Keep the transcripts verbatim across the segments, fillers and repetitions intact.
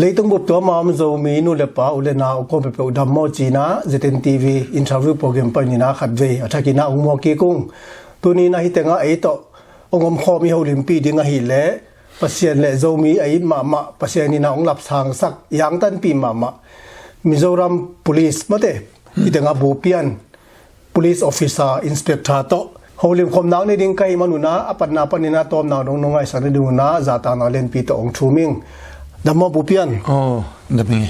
Leitung bup tua ma om Zomi nu le pa, u le nau, kong peuhpeuh dam maw ci-in ah Z N T V interview program panin ah khatvei a thakin ah hong muak kik ung. Tuni-in ah hih tengah ei tawh hong omkhawm i holimpih ding ahih leh Pasian le Zomi a it mahmah, Pasian in ah hong lapsangsak, i angtanpih mahmah Mizoram Police mate, hih tengah Bupian, Police Officer, Inspector tawh holimkhawm nang ni ding ka hih manun ah, a patna panin ah tawmna dong nong ngaihsak ni dingun ah zahtakna lianpi tawh hong thum ing. Dam maw Bupian? Oh, dam ing.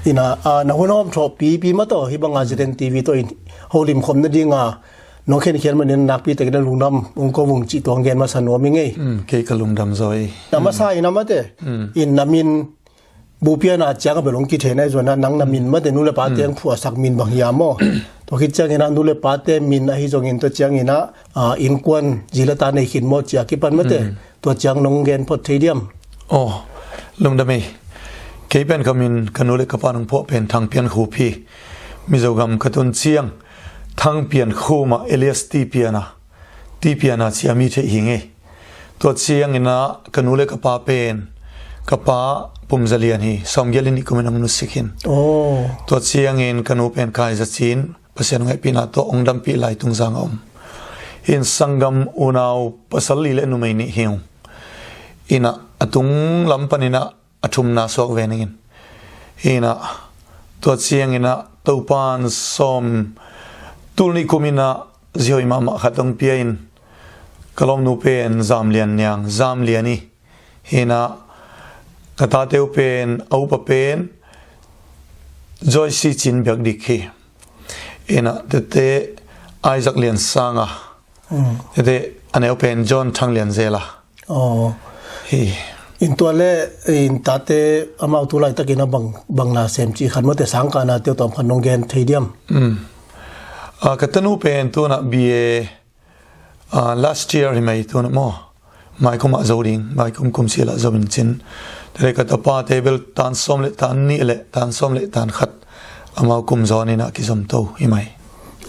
Ina, ah, na hun hawm thawh pipi mah tawh hih banga Z N T V tawh in holimkhawm nadinga nong khenkhian manin nakpi takin ah lungdam hong ko ung cih tuang gen masa nuam ing ei. Mm, kei ka lungdam zaw ei. Na masa in ah mate, mm, in na min Bupian a ciang a bel hong kithei na hi zuan ah, nang na min mate, nu le pate hong phuahsak min bang hi a maw? Tua khit ciangin ah nu le pate min ahi zongin tua ciangin ah, ah, innkuan zi le ta nei khin maw ci a kipan mate, tua ciang nong gen phot thei diam? Oh, lungdam ei. Kei pen ka min ka nu le ka pa nong phuah pen Thang Pian Khup hi. Mizo gam ka tun ciang Thang Pian Khum ah alias Ti Pian a, Ti Pian a ci a mi theih hi ing ei. Tua ciangin ah ka nu le ka pa pen, ka pa Pum Za Lian hi, sawmgiat le nih kumin hong nusia khin. Oh. Tua ciangin ka nu pen Kai Za Cin, Pasian hong hehpihna tawh hong dampih lai Tungzang a om. Hi in sanggam unau pasal li le numei nih hi ung. Ina, a tung lam panin ah a thumna suak ve ning in. Hi in ah, tua ciangin ah Topan sawm, tul nih kumin ah zi hoih mahmah khat hong pia in, ka lawmnu pen Zam Lian Niang, Zam Lian hi. Hi in ah ka tate uh pen, a upa pen Joyce Cin Biak Dik hi. Hi in ah tete Isaac Lian Sang a, tete a neu pen John Thang Lian Zel a. Oh. Hi. In tua le, in tate amau tu laitakin ah bang, bang na sem cih khat mate, sangkah nate uh tawm khat nong gen thei diam? Mm. Ah, ka tanu pen tu in ah B A, ah, last year hi mai tu in ah maw. Maikum ah zo ding, maikum kum sil ah zo in cin. Tua le ka tapate bel tan sawm le tan nih le tan sawm le tan khat amau kum zaw in ah kizom to hi mai.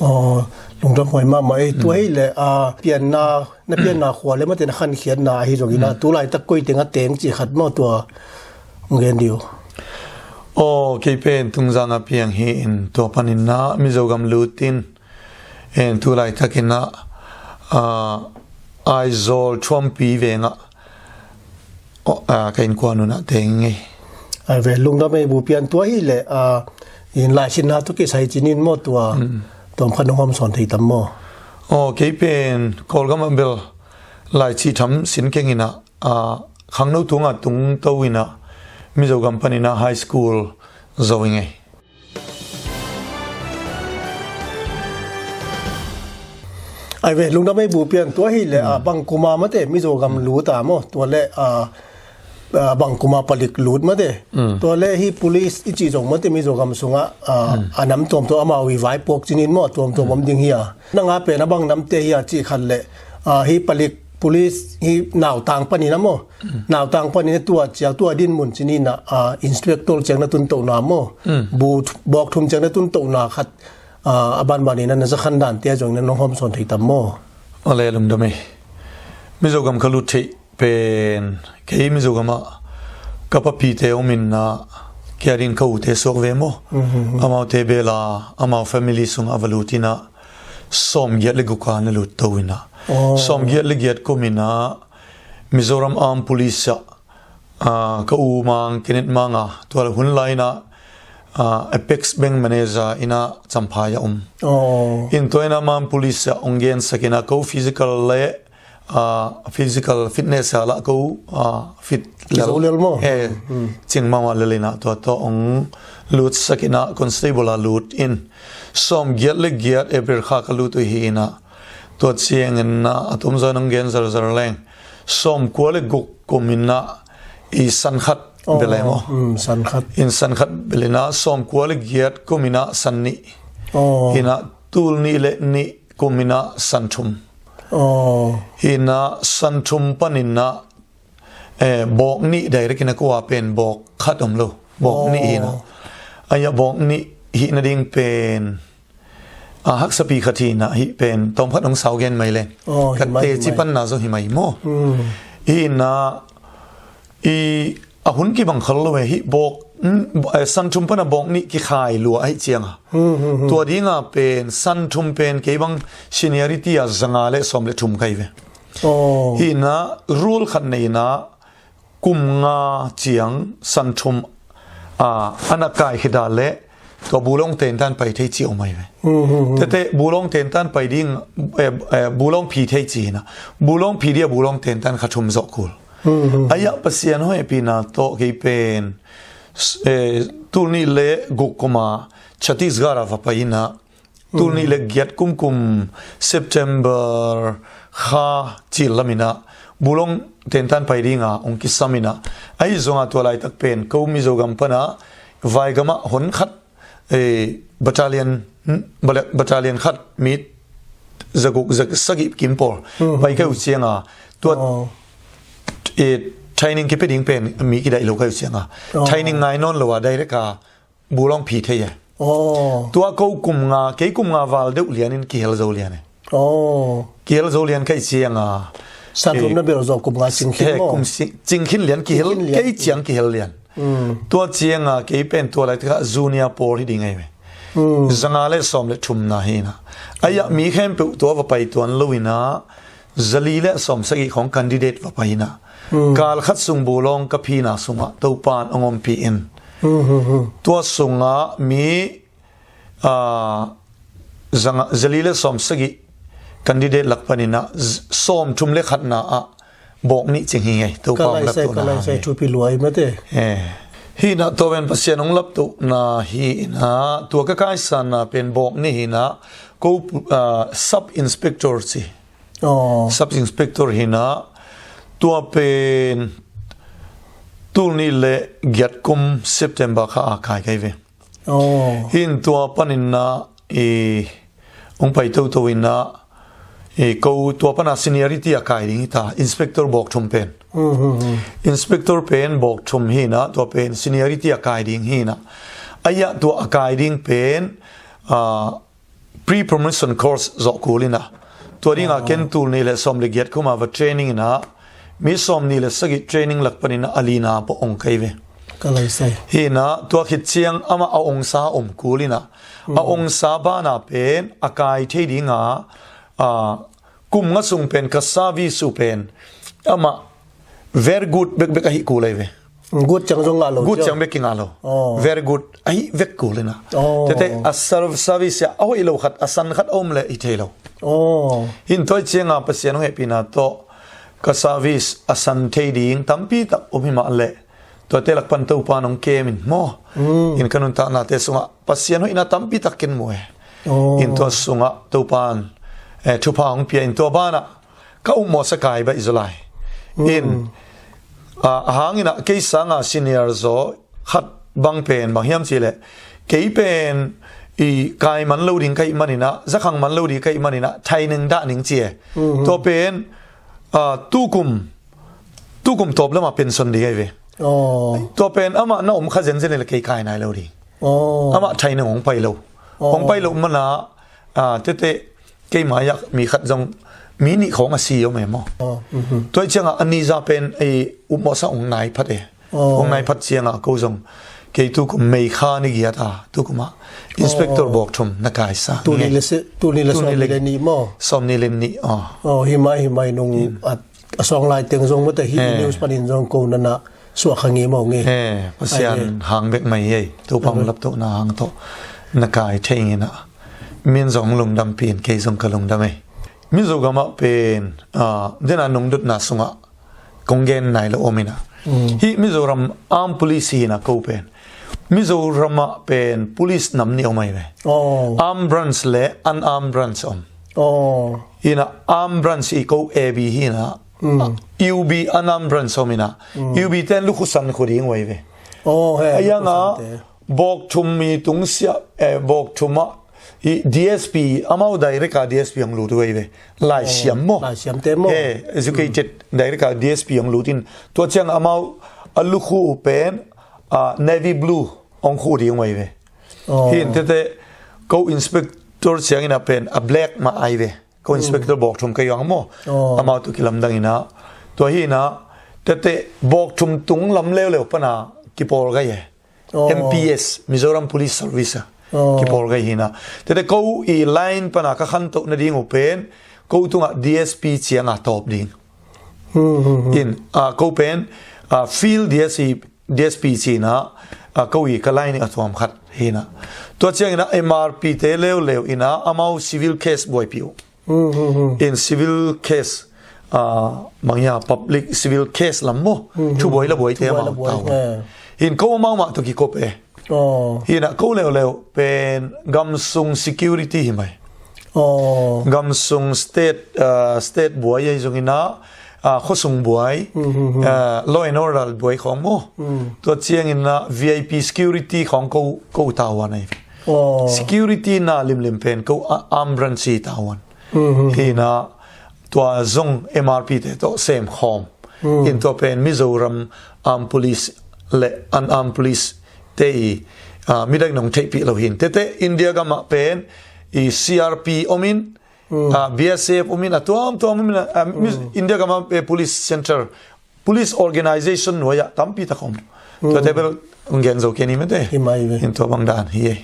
Oh, lungdam huai mahmah ei. Tua hi le, ah, pianna, na pianna khua le mate na khankhiatna ahi zongin ah, tu laitak koi teng a teng cih khat maw tua hong gen dih uh. Oh, kei pen Tungzang a piang hi in tua panin ah Mizo gam lut in, en tu laitakin ah, ah, Aizawl Thuampi veng ah, oh, ah, ka innkuan un ah teng ing ei. Ai ve, lungdam ei Bupian, tua hi le, ah, in laisinna tawh kisai cinin maw tua, tawm khat nong hawm sawn thei tam maw? Oh, kei pen Kawlgam ah bel laici tham sin keng in ah, ah, khangno tung ah tung to in ah Mizo gam panin ah high school zo ing ei. Ai ve, lungdam ei Bupian, tua hi le, ah, bang kum a mate Mizo gam lut a maw, tua le, ah, ah, bang kum a palik lut mate. Mm. Tua le hi police i cih zong mate Mizo gam sungah, ah, a nam tuamtuam amau i vaipuak cinin maw, tuamtuam om ding hi a. Nang a pen a bang namte hi a cih khat le, ah, hi palik police hi nautang panin ah maw. Nautang panin ah tua ciang, tua dinmun cinin ah, ah, inspector ciang na tun tohna maw. Mm. Bu, bawk thum ciang na tun tohna khat, ah, a banbanin ah na za khan dante ah zong na nong hawm sawn thei tam maw? A le lungdam ei. Mizo gam ka lut theih pen, kei Mizo gam ah ka papite om in ah, kei a ding ka ute suak ve maw. Mhm. Amaute bel a, amau family sungah va lut in ah, sawmgiat le guk a na lut to in ah. Oh. Sawmgiat le giat kum in ah Mizoram Armed Police ah, ah, ka u Mang, Kenneth Mang a, tua le hun lai in ah, ah, Apex Bank Manager in ah Champhai ah om. Oh. In tua in ah Armed Police ah hong gensak in ah, ko physical le, ah, physical fitness ah lah ko, ah, fit lel. Kizo lel maw? Eh, cing mahmah lel in ah tua tawh hong lutsak in ah constable ah lut in, sawmgiat le giat April kha ka lut uh hi in ah, tua ciangin ah a tumzaw in hong gen zarzar leng, sawmkua le guk kum in ah i san khat bel e maw? Mm, san khat. In san khat bel in ah sawmkua le giat kum in ah san nih. Oh. In ah tul nih le nih kum in ah san thum. Oh. In ah san thum panin ah, eh, bawk nih direct in ah ko a pen bawk khat om lo. Bawk nih hi in ah. Oh. Ai ah bawk nih hih nading pen, ah, haksapi khat hi in ah, hih pen tawm khat hong sau gen mai leng. Oh, hi mai, hi mai. Ka teci panna zong hi mai maw. Mm. Hi in ah, i A hun kibang khol lo e, hih bawk, mm, eh, san thum pana bawk nih kikhai lua ahih cianga. Hmm, hmm, hmm. Tua dinga pen san thum pen kei bang seniority a zanga le sawm le thum kai ve. Oh. Hihna rule khat neina kum nga ciang san thum, ah, ana kai khita le tua bulawng tentan pai thei ci om ai ve. Hmm, hmm, hmm. Tete bulawng tentan pai ding, eh, eh, bulawng phi thei ci hina. Bulawng phi dia bulawng tentan kha thum zawh kul. Hmm, hmm, hmm. Ayah Pasian hoihpina tawh kei pen, s-, eh, tul nih le guk kuma Chhattisgarh a va pai ina, tul nih le giat kum kum September kha cil lamina bulawng tentan pai dinga ong kisamina. Ahi zonga tua laitak pen ko Mizo gam pana vai gama hon khat, eh, battalion, bale-, battalion khat mi zaguk, zag-, sagih kim pawl. Hmm. Pai kai uh cianga tua, oh, eh, training kipe ding pen mi kidaih lo kai uh cianga. Oh. Training ngai nawn lo a direct a bulawng phi thei e. Oh. Tua ko kum nga, kei kum nga val deuh lianin kihel zo lian e. Oh. Kihel zo lian kai cianga. San thum, eh, na bel zo kum nga cing khin, eh, maw? Kum ci-, cing khin lian kihel, cing khin lian. Kei ciang kihel lian. Mm. Tua cianga kei pen tua laitak a junior pawl hi ding ai ve. Mm. Zanga le sawm le thumna hina. Ayah mi khempeuh tua va pai tuan lo ina, zali le sawm sagih khawng candidate va pai ina. Mm. Kal khat sung bulawng ka phina sungah Topan a ngompih in. Mm, mm, mm. Tua sungah mi, ah, zanga, zali le sawm sagih candidate lak panina z-, sawm thum le khatna ah bawk nih cing hi ngei. Topa ong laptohna hi. Ka lai sai, ka lai sai, thupi luai mate. Eh. Hina tua ven Pasian ong laptohna hina tua ka kaisana pen bawk nih hina ko, ah, sub inspector ci. Oh. Sub inspector hina tua pen tul nih le giat kum September kha a kai kai ve. Oh. Hin tua paninna i ong pai toto inna i ko tua pana seniority a kai ding hita, inspector bawk thum pen. Hmm, hmm, hmm. Inspector pen bawk thum hina, tua pen seniority a kai ding hina. Ayah tua a kai ding pen, ah, pre-promotion course zawh kul ina. Tua dinga ken tul nih le sawm le giat kuma va training ina, mi sawm nih le sagih training lak panina a lina pawh ong kai ve. Ka lai sai. Hina, tua khit ciang amah a ongsa om kul ina. A ongsa bana pen a kai thei dinga, a, kum nga sung pen ka service uh pen amah very good bekbek ahi kul ai ve. Good ciang zong ngah lo. Good ciang bek kingah lo. Oh. Very good ahi vek kul ina. Oh. Tete a serv-, service a hoih lo khat, a san khat a om le hi thei lo. Oh. Hin tua cianga Pasian hong hehpihna tawh ka service a san thei ding tampi tak om hi mah le. Tuate lak pan Topa nong kem in maw. Mm. In ka nuntaknate sungah Pasian hoihna tampi tak ken mu e. Oh. In tua sungah Topan, eh, thupha hong pia in tua banah ka upmawhsa kai baih zaw lai. Mm. In, ah, ahang inah kei sanga senior zaw khat bang pen bang hiam cih leh kei pen i kai man lo ding ka hih maninah, zakhang man lo ding ka hih maninah, thai ning dah ning ci e. Mm-hmm. Tua pen, ah, tukum, tukum tawp lamah pension ding ahi ve. Oh. Tua pen amah na om kha zenzen le kei kai nai lo ding. Oh. Amah thai ning hong pai lo. Oh. Hong pai lo mana, ah, tete keima yak mi khat zong mi nih khawng a si om e maw. Oh, mhm. Tua hi ciangah a niza pen ei upmawhsa hong nai phat e. Oh. Hong nai phat ciangah ko zong kei tukum May kha ni giat a tukumah inspector bawk thum na kaisa. Tuni le se, tuni le sawm ni le nih maw. Sawm ni le nih, oh. Oh, hi mai, hi mai nung a, a sawng lai teng zong mawte hi news panin zong ko nana suak kha nge maw nge. Eh, Pasian hang bek mai ei. Topa hong laptohna hang tawh na kai thei nginah. Min zong lungdam pin, kei zong ka lungdam ei. Mizogamah pen, ah, dena nungdutna sungah kong gen nai lo om inah. Mm. Hih Mizoram armed police hi inah ko pen. Mizoramah pen police nam nih om ahi ve. Oh. Armed branch le unarmed branch om. Oh. Inah armed branch i ko A B hi inah. Mm. U B unarmed branch om inah. Mm. U B ten lukhu san khu ding uh ahi ve. Oh, he. Ayanga, lukhu sante. Bawk thum mi tungsiah, eh, bawk thumah i D S P, amau direct a D S P hong lut uh ahi ve. Laisiam maw. Laisiam te maw. Eh, educated direct a D S P hong lut in. Tua ciang amau a lukhu uh pen, ah, navy blue hong khu ding uh ahi ve. Oh. Hin tete ko inspector ciangin a pen a black mah ahi ve. Ko inspector bawk thum ka yuang maw. Oh. Amau tu kilamdang inah. Tua hi inah Tete bawk thum tung lam leuleu pana kipawl gai e. Oh. M P S, Mizoram Police Service a. Oh. Kipawl gai hina. Tete ko i line pana ka khantoh nading uh pen, ko tungah D S P cianga tawp ding. Hmm, hmm, hmm. In, ah, ko pen, ah, field D S P, D S P cina, ah, ko i ka line a tuam khat hina. Tua ciangina M R P te leuleu ina amau civil case buaipi uh. Hmm, hmm, hmm. In civil case, ah, bang hia public civil case lam maw. Hmm, hmm. Thu buai la buai te amau tau. Eh. In ko amau mah tu kikop e. Oh. Hina ko leuleu pen gamsung security hi mai. Oh. Gamsung state, ah, state buai ei zongina, ah, khosung buai, hmm, hmm, hmm. Ah, law and order buai khong maw. Hmm. Tua ciangina V I P security khong ko, ko tau an ei. Oh. Security na limlim pen ko a-, armed branch hi tau an. Hmm, hmm, hmm. Hina tua zong M R P te tawh sem khawm. Hmm. In tua pen Mizoram armed police le unarmed police te i, ah, midang nong theihpih lo hin. Tete India gamah pen i C R P om in, hmm, ah, B S F om in, a tuamtuam om in, ah, Miz-, hmm, India gamah, eh, police center, police organization nuai ah tampi tak om. Hmm. Tuate bel ong gen zo kei ni mate. Hi mai ve. In tua bang dan hi e.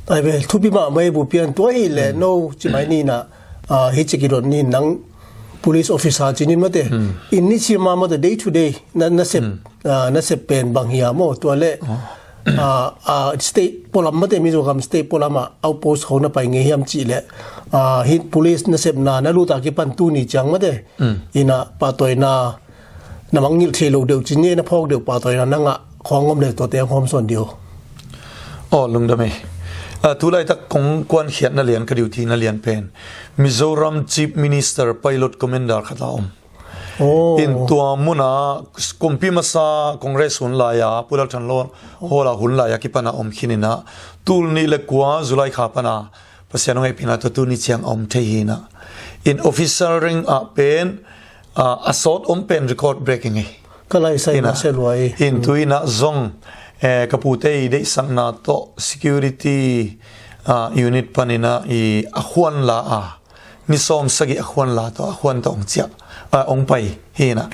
Ai ve, thupi mahmah e, Bu Pian, tua hi le, hmm, no, ci mai ni na, ah, hi ci kidon ni nang police officer ci ni mate. Hmm. In ni ci ma mate day to day, na, na sep, hmm, ah, na sep pen bang hia maw, tua le, oh, ah, ah, state pualam mate, Mizoram state pualam ah outpost khong na pai ngei hiam ci le, ah, hi police na sepna, na luta kipan tuni ciang mate. Hmm. Ina pahtawina, na mangngilh thei lo deuh ci ni, na phawk deuh pahtawina na ngah khong om le tuate hong hawm sawn dih o. Aw, lungdam e. Ah, tulaitak kong kuankhiat na lian, ka duty na lian pen Mizoram Chief Minister Pilot Commander khat a om. Oh. In tua muna kumpi masa Congress hun lai-a, Pu Lalthanlal hall-a hun lai-a kipana om khin ina, tul nih le kua July kha pana Pasian hong hehpihna tawh tuni ciang a om thei hi ina. In officer rank ah pen, ah, a sawt om pen record breaking hi. Ka laisai ina, na sia luai. In tu ina zong, eh, ka pute i deihsakna tawh security, ah, unit pan ina i a khuan la a, ni sawm sagih a khuan la tawh, a khuan tawh ong ciah, ah, ong pai hi ina.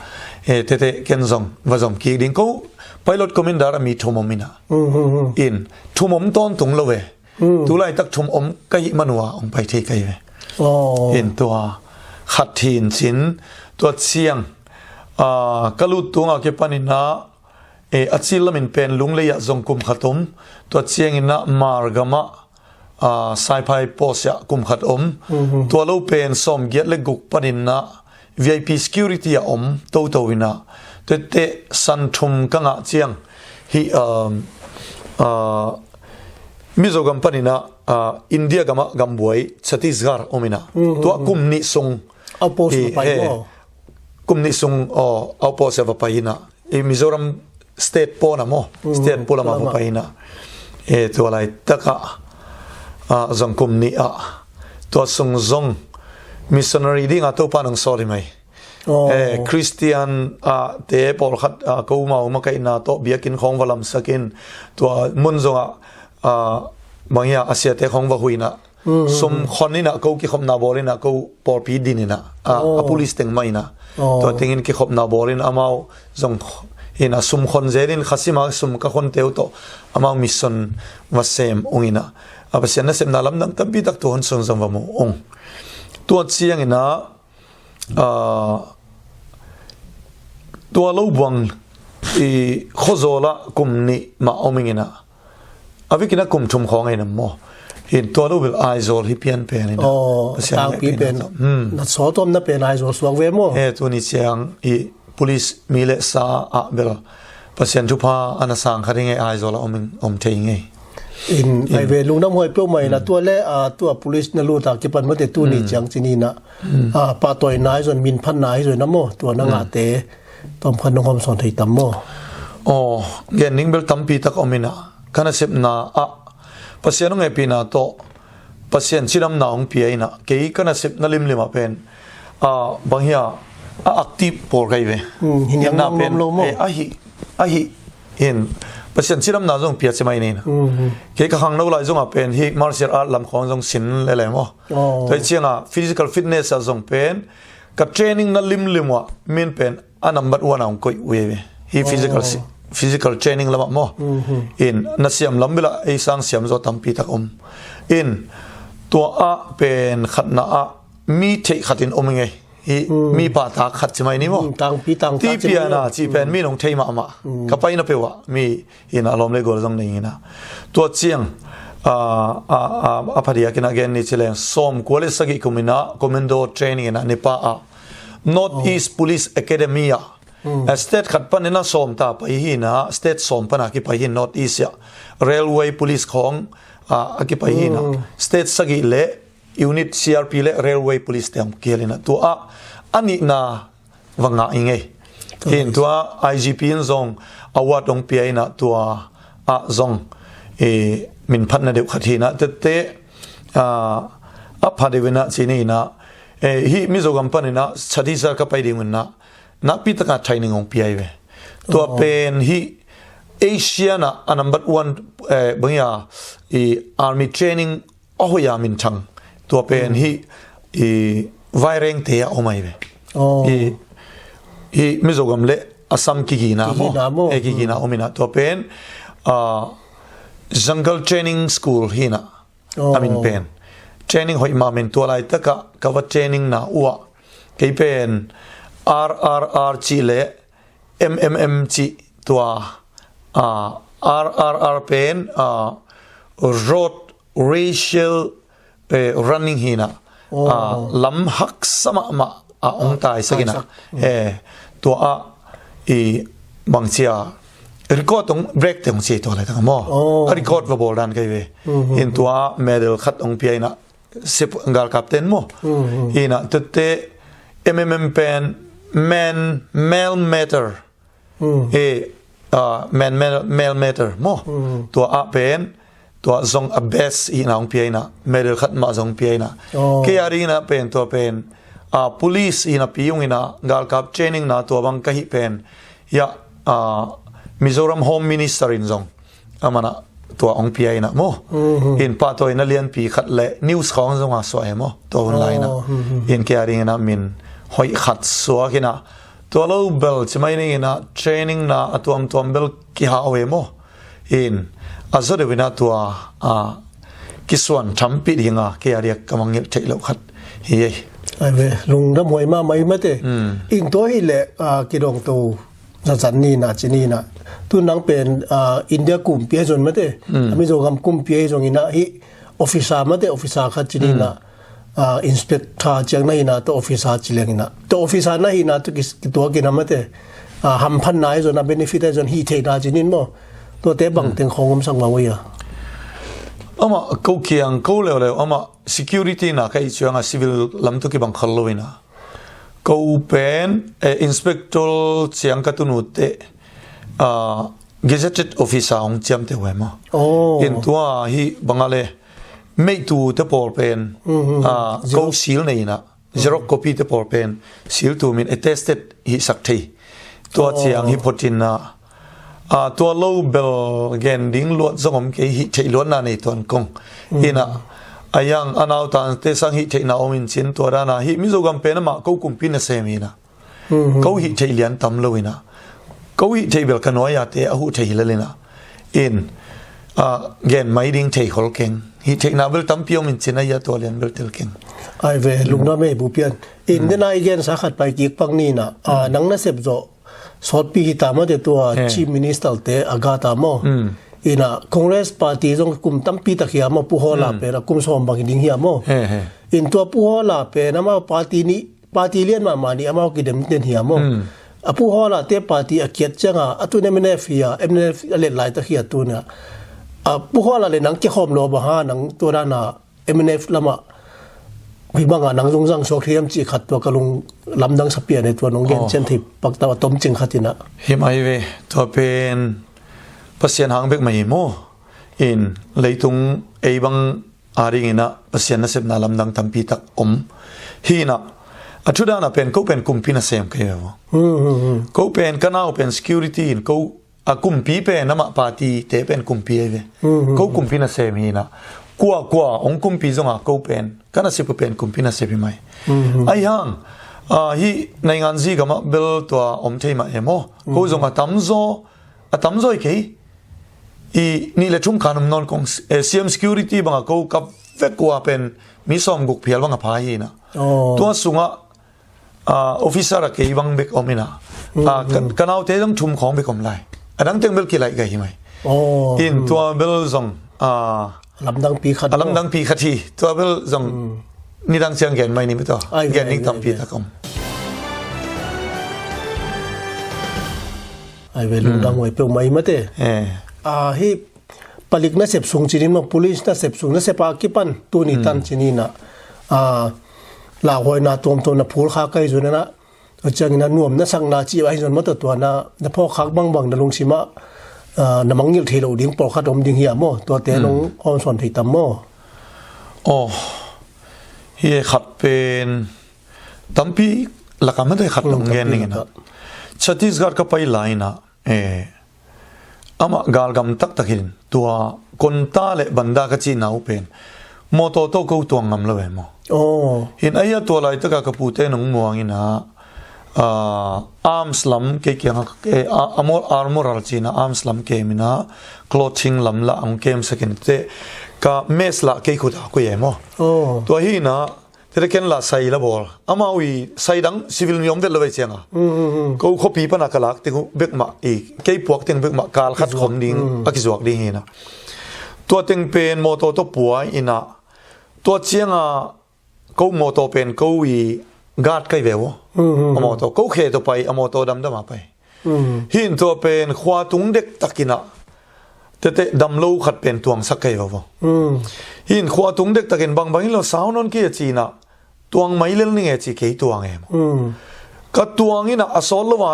Eh, tete ken zong va zom kik ding ko, pilot commander a mi thum om ina. Hmm, hmm, hmm. In thum om tawntung lo e. Hmm. Tulaitak thum om ka hih manua ong pai thei ka hi ve. Oh. In tua khat hi in cin, tua ciang, ah, ka lut tunga kipan ina, eh, a cil lamin pen Lunglei ah zong kum khat om, tua ciang ina Margam ah, ah, Saiphai post ah kum khat om, hmm, hmm, tua lo pen sawm giat le guk pan ina V I P security a om toto ina, tete san thum ka ngah ciang hi, um, ah, Mizo gam pan ina, ah, India gam ah gambuai Chhattisgarh om ina. Hmm, hmm, tua hmm. Kum nih sung. Outpost hi, va pai hi, maw? Kum nih sung, aw, outpost ah va pai ina. I Mizoram state pawn ah maw? Hmm, state pawn ah va pai ina. E, tua laitak ah, ah, zong kum nih ah. Tua sung zong missionary ding ah Topa nong sawl hi mai. Oh. Eh, Christian, ah, te pawlkhat, ah, ko mau makaihna tawh biakinn khawng va lamsak in, tua mun zongah, ah, bang hia, a siate khawng va huina. Mm, mm, sum khon ina, ko kikhopna bawl ina, ko pawlpi din ina, ah, oh, a police teng mah ina. Oh. Tua tengin kikhopna bawl ina, amau zong ina sum khon zel in, khasima sum ka khon teu tawh, amau mission va sem ung ina. A Pasian nasepna lamdang tampi tak tua hun sung zong va mu ung. Tua ciang ina, ah, tua lo buang i Khawzawl ah kum nih mah om ing ina. A vekin a kum thum khawng a ina maw. In tua lo bel Aizawl hi pian pen ina. Oh, Pasian tangpi pen. Hmm. Na sawt omna pen Aizawl suak ve maw? He, tuni ciang i police mi le sa ah bel Pasian thupha a na sang kha ding e, Aizawl a om ing, om thei ing e. In, in, ai ve lungdam huai peuhmah ina, mm, tua le, ah, tua police na lut a kipan mate tuni, mm, ciang cin ina. Mm. Ah, pahtawina hi zon, minphatna hi zon na maw, tua na, mm, ngahte tawm khat nong hawm sawn thei tam maw? Aw, gen ding bel tampi tak om ina, ka nasepna ah Pasian hong hehpihna tawh Pasian cidamna hong pia ina, kei ka nasepna limlim ah pen, ah, bang hia, a active pawl ka hi ve. Hmm, hi niang ina pen, ngam lo maw? Eh, ahi, ahi, in, Pasian cidamna zong pia ci mai ni na. Kei ka khangno lai zongah pen hih martial art lam khawng zong sin lele maw. Tua hi ciangah physical fitness ah zong pen ka training na limlim uh ah min pen a number one a hong koih uh hi. Hih physical training lamah maw. In na siam lam bilah ei sang siam zaw tampi tak om. In tua ah pen khatna ah mi theih khat in om i ngei. Hih mi pahtak khat ci mai ni maw. Tipiana cih pen mi nong thei mahmah. Ka paina peuh ah mi in a lawm le gual zong nei inah. Tua ciang a phadiak inah gen ni ci leng sawm kua le sagih kum inah commando training inah Nepal ah North East Police Academy ah state khat panin a sawm ta pai hi inah, state sawm pana kipai hi North East ah. Railway Police khawng a kipai hi inah, state sagih le unit C R P le Railway Police te hong kial inah tua ah a nihna va ngah i ngei. Hin tua I G P in zong award hong pia inah tua ah zong min phatna deuh khat hi inah tette a pha deuh inah ci ni inah hih Mizogam pan inah Chhattisgarh ka pai ding inah nakpi taka training hong pia i ve. Tua pen hih Asia na a number one bang ia i army training a hoih a minthang. Tua pen hih i Vairengte a om ahi ve. Hih Mizogam le Assam kigina maw. Kigina maw. E kigina om inah tua pen Jungle Training School hi inah a min pen. Training hoih mah min tua laitakah ka va training na uh ah kei pen R R R cih le M M M cih tua R R R pen road racial running hi inah lam haksa mahmah a hong taisak inah tua ah i bangcia record hong break te hong ci tua laitak maw. A record va bawl dan kai ve. In tua ah medal khat hong pia inah galkap ten maw. Inah tutte M M M pen man male matter. E man male matter maw. Tua ah pen tua zong a best hi inah hong pia inah medal khat mah zong pia inah. Kei a ding inah pen tua pen police hi inah pi ung inah galkap training na tua bang ka hih pen ia Mizoram Home Minister in zong a manah tua hong pia inah maw. In pahtawi na lianpi khat le news khawng zong a suah e maw tua hun lai inah. In kei a ding inah min hoih khat suak inah tua lo bel ci mai ning inah training na a tuamtuam bel kihau e maw. In a zaw deuh inah tua a kisuan thampih dinga kei a diak ka mangngilh theih loh khat hi ei. Ai ve lungdam huai mahmah i mate. In tua hi le kidong to zazan ni inah ci ni inah tu nang pen India kumpi ahi zong mate a Mizogam kumpi ahi zong inah hih officer mate officer khat ci ni inah inspector ciang na hi inah tu officer ci leng inah tu officer na hi inah tu kituak inah mate hamphatna ahi zong a benefit ahi zong hih theihna ci ni in maw. Tuate bang teng khawng om sak mah uh ia. Amah ko kiang ko leuleu amah security na ka ih ciangah civil lam tu kibang khol lo inah. Ko pen inspector ciang ka tun uh teh gazetted officer hong ciamteh uh e maw. In tua hih banga le meihtu te pawl pen ko sil nei inah xerox copy te pawl pen sil tu min attested hih sak thei. Tua ciang hih phot inah tua lo bel gen ding luat zong om kei hih theih luatna nei tuan kong. Inah a yang a nautangte sang hih theihna om in cin tua dana hih Mizogam pen amah ko kumpi nasem inah ko hih theih lian tam lo inah ko hih theih bel ka nuai-ate a huh thei hi lel inah. In gen mai ding thei khol keng hih theihna bel tampi om in cin a ia tua lian bel tel keng. Ai ve lungdam e bupian. In dena i gensa khat pai kik pak ni inah nang nasep zawh sawtpi hi ta mate tua chief minister te a ga ta maw. Inah Congress party zong kum tampi tak hi a maw Pu Hawla pen a kum sawm bang hi ding hi a maw. In tua Pu Hawla pen amau party nih party lian mahmah nih amau kidem den hi a maw. A Pu Hawla te party a kiat cianga a tun M N F hi a M N F a let laitak hi a tun a Pu Hawla le nang kikhawm lo bang ha nang tua dana M N F lamah hih bangah nang zungzang suak hiam cih khat tua ka lung lamdang sa pian e tua nong gen cian thei pakta a tom cing khat inah. Him ai ve tua pen Pasian hang bek mah hi maw. In leitung ei bang a ding inah Pasian nasepna lamdang tampi tak om hi inah a thu dana pen ko pen kumpi nasem ka hi ve maw. Ko pen ka nau pen security in ko a kumpi pen amah party te pen kumpi ahi ve. Ko kumpi nasem hi inah, kua kua hong kumpi zongah ko pen ka nasep uh pen kumpi nasep hi mai. Ahi hang, ah, hih naingan zi gamah bel tua om thei mah e maw. Ko zong a tamzaw, a tamzaw hi kei. I nih le thum khan om nawn kong, eh, C M security bangah ko kap vek uh a pen mi sawmguk phial bangah pha hi inah. Tua sungah, ah, officer a kei bang bek om inah. Ah, ka, ka naute zong thum khawng bek om lai. A dang teng bel kilaih gai hi mai. In tua bel zong, ah, a lamdangpi khat a lamdangpi khat hi. Tua bel zong nidang ciang gen mai ni mi tua. Gen ding tampi tak om. Ai ve, lungdang huai peuhmah hi mate. Eh. Ah, hih palik nasep sung ci ding maw, police nasep sung, nasep a kipan tuni tan ci ni inah, ah, lauhuaina tuamtuam na phulkhak ahi zong inah, a ciangin a nuam na sakna ci ahi zong maw, tua tua na, na phawkkhak bangbang na lungsimah, ah, na mangngilh thei loh ding pawlkhat om ding hi a maw, tuate nong hawmsawn thei tam maw? Aw, hi e, khat pen tampi lakah mate khat nong gen ding inah. Chhattisgarh ka pai lai inah, eh, amah galgam taktak in tua Konta le Banda ka cihna uh pen mawtaw tawh ko tuang ngam lo e maw. Hin ahi a, tua laitaka ka pute nong muang inah, ah, arms lam kei kiangah, eh, a, a mo-, armoral ci inah arms lam kem inah clothing lam lah hong kemsak in teh ka mess lah kei khut a koih e maw. Tua hi inah tete ken lah sai la bawl. Amau i sai dang civil mi om vet lo vei cianga. Ko khuapi pana ka lak teng uh bekmah i kei puak teng bekmah kal khat khom ding a kizuak ding hi inah. Tua teng pen mawtaw tawh pua inah. Tua cianga ko mawtaw pen ko i guard kai ve uh. A mawtaw ko khe tawh pai, a mawtaw damdam a pai. Hin tua pen khua tung dektak inah tete damlo khat pen tuangsak kei vavo. Hin khua tung dektakin bangbang hi lo, sau nawn kei a ci inah, tuang mai lel ning e ci, kei tuang e maw. Ka tuang inah a sawt lo a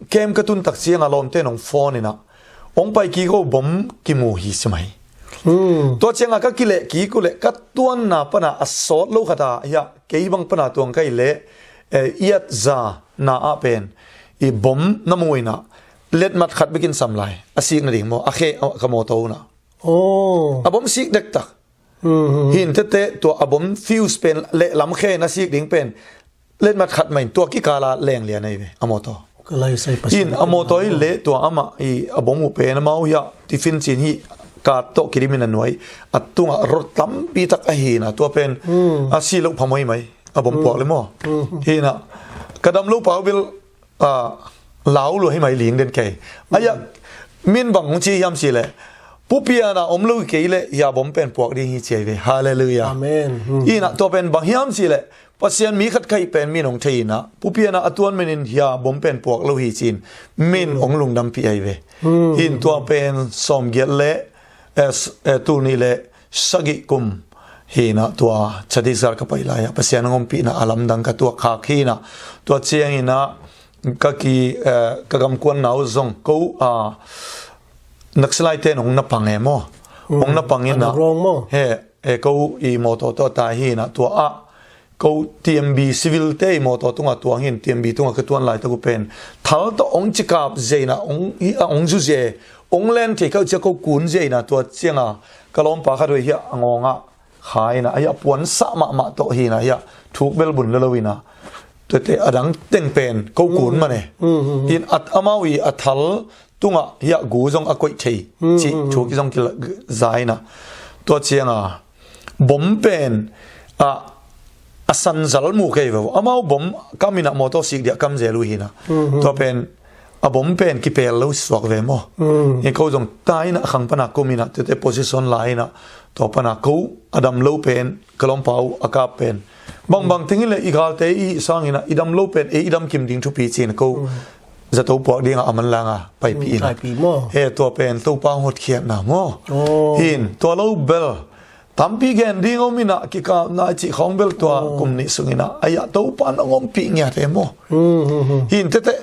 kem ka tuntak cianga lawmte nong phone inah, hong pai kik o, bom kimu hi ci mai. Tua cianga ka kileh kik uh leh ka tuanna pana a sawt lo khat a hiah kei bang pana tuang ka hih leh, eh, iat za na ah pen i bom na mu inah letmat khat bekin sam lai, a sik nading maw, a khe ka mawtaw unah. A bom sik dektak. Hin tete tua a bom fuse pen le lam khe na sik ding pen letmat khat mah in tua kikala leng lian ahi ve a mawtaw. Hin a mawtaw hi leh tua amah i a bom uh pen amau hiah tiffin cin hi, kat tawh kidimin a nuai a tungah rot tampi tak ahi inah tua pen a si loh phamawh hi mai. A bom puak le maw. Hi inah ka dam lo pau bel, ah, lau lua hi mai ling den kei. Ahiah min bang hong ci hiam ci leh, pupiana om lo hi kei leh hia bom pen puak ding hi ci ahi ve. Halleluiah. Amen. Hi inah tua pen bang hiam ci leh Pasian mi khat ka hih pen min hong thei inah pupiana a tuan menin hia bom pen puak lo hi ci-in min hong lungdampih ahi ve. Hin tua pen sawmgiat le, eh, s-, eh, tul nih le sagih kum hi inah tua Chhattisgarh ka pai lai-ah Pasian hong ompihna a lamdang ka tuak khak hi inah tua ciang inah ka ki, eh, ka gamkuanna uh zong ko, ah, Naxalite ten hong na pang e maw. Hong na pang inah he, eh, ko i mawtaw tawh a tai hi inah tua ah ko T M B civil te i mawtaw tungah tuang hin T M B tungah ka tuan laitak uh pen thal tawh hong cikap zia inah hong, hi, ah, hong zu zia, hong len thei kha uh cia ko kun zia inah tua cianga ka lawmpa khat uh hiah a ngawngah kha inah ahiah puansah mahmah tawh hi inah ahiah thuk bel bun lalo inah tuate a dang teng pen ko kun mah ne. Hin at amau i a thal tungah hiah gu zong a koih thei cih thuk i zong kila za inah tua cianga bom pen a, a sanzal mu kei ve. Amau bom kam inah mawtaw sik diah kam zel uh hi inah tua pen a bom pen kipel lo suak ve maw. Hi ko zong tai inah khang pana kum inah tete position la inah tua pana ko a dam lo pen ka lawmpa uh a kap pen bangbang teng hi leh i galte i sang inah i dam lo pen ei i dam kim ding thupi ci-in ko zato puak dingah a manlanga paipih inah he tua pen Topa hotkhiatna maw. Hin tua lo bel tampi gen ding om inah kikapna cih khawng bel tua kum nih sung inah ahiah Topa nong ompih ngiat e maw. Hin tete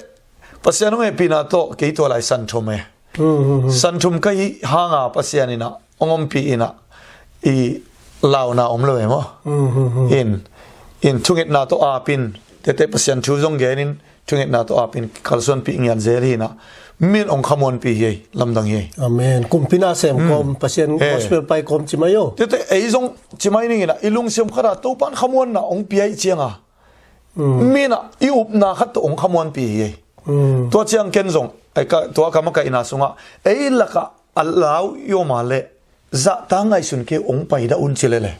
Pasian hong hehpihna tawh kei tua lai santhum e. Santhum ka hih hanga Pasian inah hong ompih inah i launa om lo e maw. Hin, hin thungetna tawh apin tete Pasian thu zong genin thungetna tawh apin kalsuanpih ngiat zel hi inah min ong khamuanpi hi ei, lamdang hi ei. Amen. Kumpi na sem kawm, Pasian gospel pai kawm ci mai o. Tete ei zong ci mai ning ina, i lungsim khata Topan khamuanna ong pia i cianga, mina i upna khat tawh ong khamuanpi hi ei. Tua ciang ken zong, tua ka makaihna sungah ei laka a lau i om a leh zahta ngaihsun kei ong paidah un ci lele.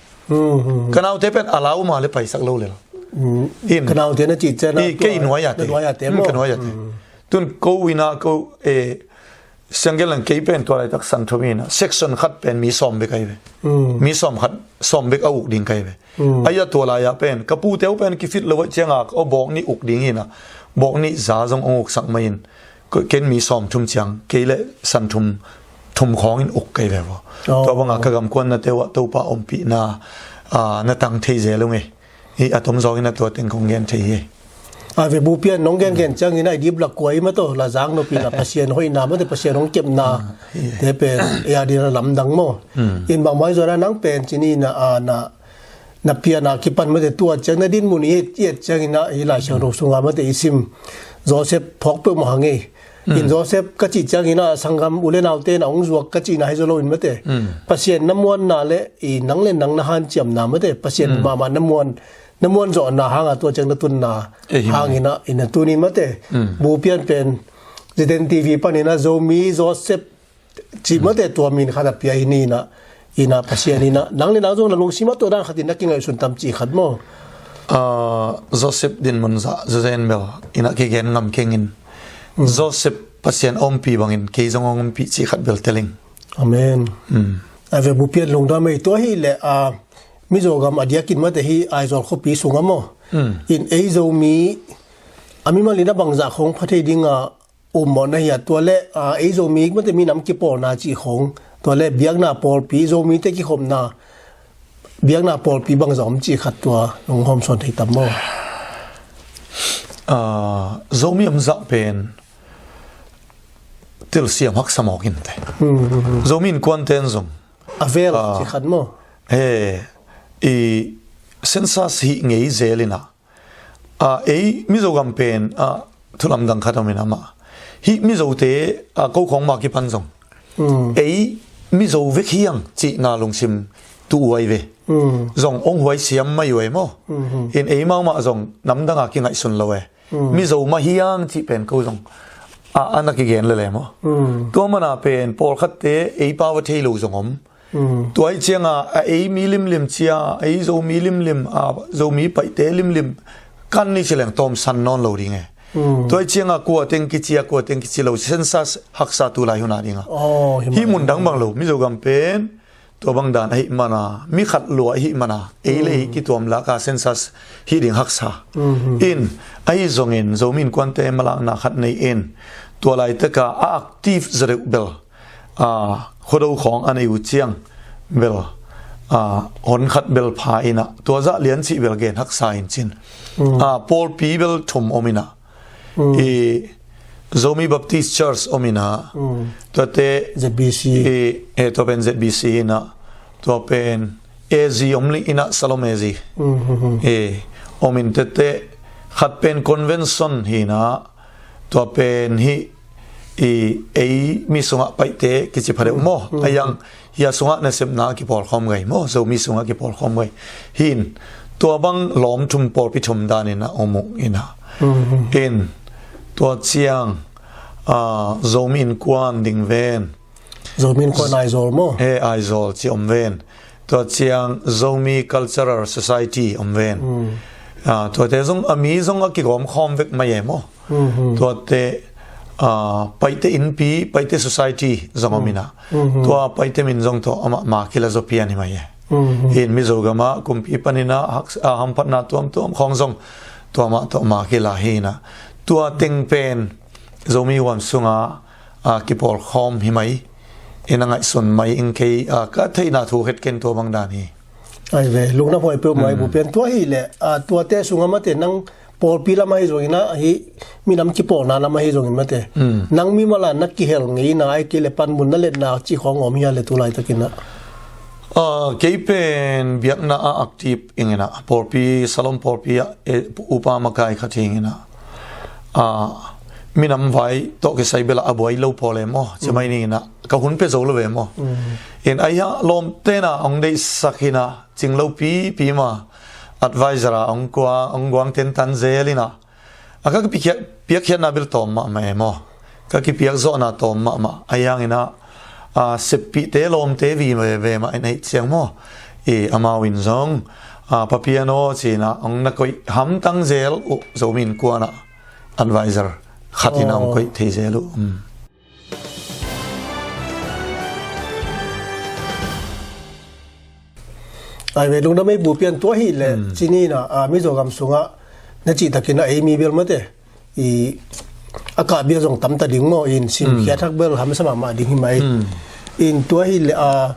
Ka naute pen a lau om a leh paisak lo lel. In ka naute na cih ciang kei nuai-ate, ka nuai-ate. Tun ko ina ko, e, siangkel lang kei pen tua laitak San Thom ina section khat pen mi sawm bek ahi ve. Mi sawm khat, sawm bek a uk ding ka hi ve. Aia tua lai-ah pen ka pute uh pen kifit lo uh cianga ka aw bawk nih uk ding ina, bawk nih za zong ong uksak mai in, ken mi sawm thum ciang, kei le San Thom thum khawngin uk ka hi ve vaw. Tua banga ka gamkuan na teuh ah Topa ompihna na tang thei zel ung ei. Hi a tom zawngin a tua teng kong gen thei hi. A ve bupian nong gengen ciangin a i dip lak kua i ma tawh la zang nopina Pasian hoihna mate, Pasian hong kepna te pen ei a dina lamdang maw. In bangmai zuana nang pen cini na a na na piana kipan mate tua ciang na dinmun i et ciangin a i Lai Siangtho sunga mate i sim Joseph phawk peuhmah hang ei. In Joseph ka cih ciangin a sanggam u le naute na hong zuak ka cihna hi zaw lo in mate, Pasian na muanna le i nang le nang na hanciamna mate, Pasian mahmah na muan na muanzawhna hanga tua ciang na tunna hangin a ina tunin mate. Bupian pen Zeden T V panin a Zomi Joseph cih mate tua min khat a pia hi ni ina, ina Pasian ina nang le nang zong na lungsim a tua dan khatin na kingaihsun tam cih khat maw? Joseph dinmun zah Zeden bel ina kigen ngam kengin Joseph Pasian a ompih bangin kei zong ong ompih cih khat bel teling. Amen. A ve bupian lungdam ei tua hi le a Mizogam a diakin mate hi Aizawl khuapi sunga maw? In ei Zomi a mimal ina bangzah khong pha thei dinga um mawh na hi a tua le a ei Zomi mate minam kipawlna cih khong tua le biakna pawlpi Zomite kikhopna biakna pawlpi bangzah om cih khat tua nong hawmsawn thei tam maw? Zomi omzah pen telsiam haksa mawk in te. Zomi innkuante in zong a vel cih khat maw? He i census hih ngei zel ina a ei Mizogam pen a thulamdang khat om ina mah hih Mizote a ko khawng ma kipan zong ei Mizo vek hiang cihna lungsim tu uai ve. Zong ong huai siam mai uai maw? In ei mahmah zong namdanga kingaihsun lo e. Mizo mah hiang cih pen ko zong a, a na kigen lele maw? Tua mana pen pawlkhatte ei pau a thei lo zong om. Tua ih cianga a ei mi limlim cia, ei Zomi limlim, a Zomi Paite limlim kan ni ci leng tawmsan nawn lo ding e. Tua ih cianga kua teng kici a kua teng kici lo census haksa tu lai huna dinga hih mun dang bang lo Mizogam pen tua bang dan ahih mana mi khat lua ahih mana ei le ei kituam laka census hih ding haksa. In ahi zongin Zomi innkuante malakna khat nei in tua laitaka a active zadeuh bel a khuado khawng a nei uh ciang bel a hon khat bel pha ina tua zah lian cih bel gen haksa in cin. A pawlpi bel thum om ina i Zomi Baptist Church om ina tuate Z B C i e tua pen Z B C ina tua pen A Z om li ina Salom A Z e om in tete khat pen convention hi ina tua pen hi i ei mi sungah Paite kici phadeuh maw? A yang hia sungah nasepna kipawlkhawm gai maw? Zomi sungah kipawlkhawm gai hin tua bang lawm thum pawlpi thum danin a om uh ina in tua ciang Zomi innkuan ding ven. Zomi innkuan Aizawl maw? He Aizawl ci om ven. Tua ciang Zomi Cultural Society om ven. Tuate zong a mi zong a kigawm khawm vek mai e maw? Tuate Paite Innpi, Paite Society zong om ina. Tua Paite min zong tawh amah ma kila zaw pian hi mai e. In Mizogamah kumpi panina hamphatna tuamtuam khawng zong tua mah tawh ma kila hi ina. Tua teng pen Zomi huam sunga a kipawlkhawm hi mai. Ina ngaihsun mai ing kei a ka theihna thu het ken tua bang dan hi. Ai ve lungna huai peuh mai bupian tua hi le a tuate sunga mate nang pawlpi lam ahi zongin a hi minam kipawlna lam ahi zongin mate nang mimala na kihel ngeina ai kei le panmun na letna cih khawng om hia le tu laitakin a kei pen biakna a active ingina pawlpi Salom pawlpi a upa makai khat hi ingina a minam vai tawh kisai bel a buai lo pawl e maw, ci mai ning in ah ka hun pia zo lo ve maw. In ahi a lawmte in ah hong deihsak hi in ah, Cing Lo pipi ma advisor a hong kua, hong guang tentan zel in ah, a ka kipiakkhiat, piakkhiatna bel tawm mahmah e maw, ka kipiak zawhna tawm mahmah. Ahi hang in ah, a, seppihte lawmte vive ve mah in ahih ciang maw, i amau in zong, a, Papian aw ci in ah hong na koih hamtang zel uh, Zomi Innkuan ah advisor khat in ah hong koih thei zel uh. Um. Ai ve, lungdam ei Pu Pian. Tua hi leh, ci ni in ah, a, Mizo gam sungah na cih takin ah ei mi bel mate, i, a kah bia zong tam ta ding maw, in sim khia thak bel hamsa mahmah ding hi mai. In tua hi leh, a,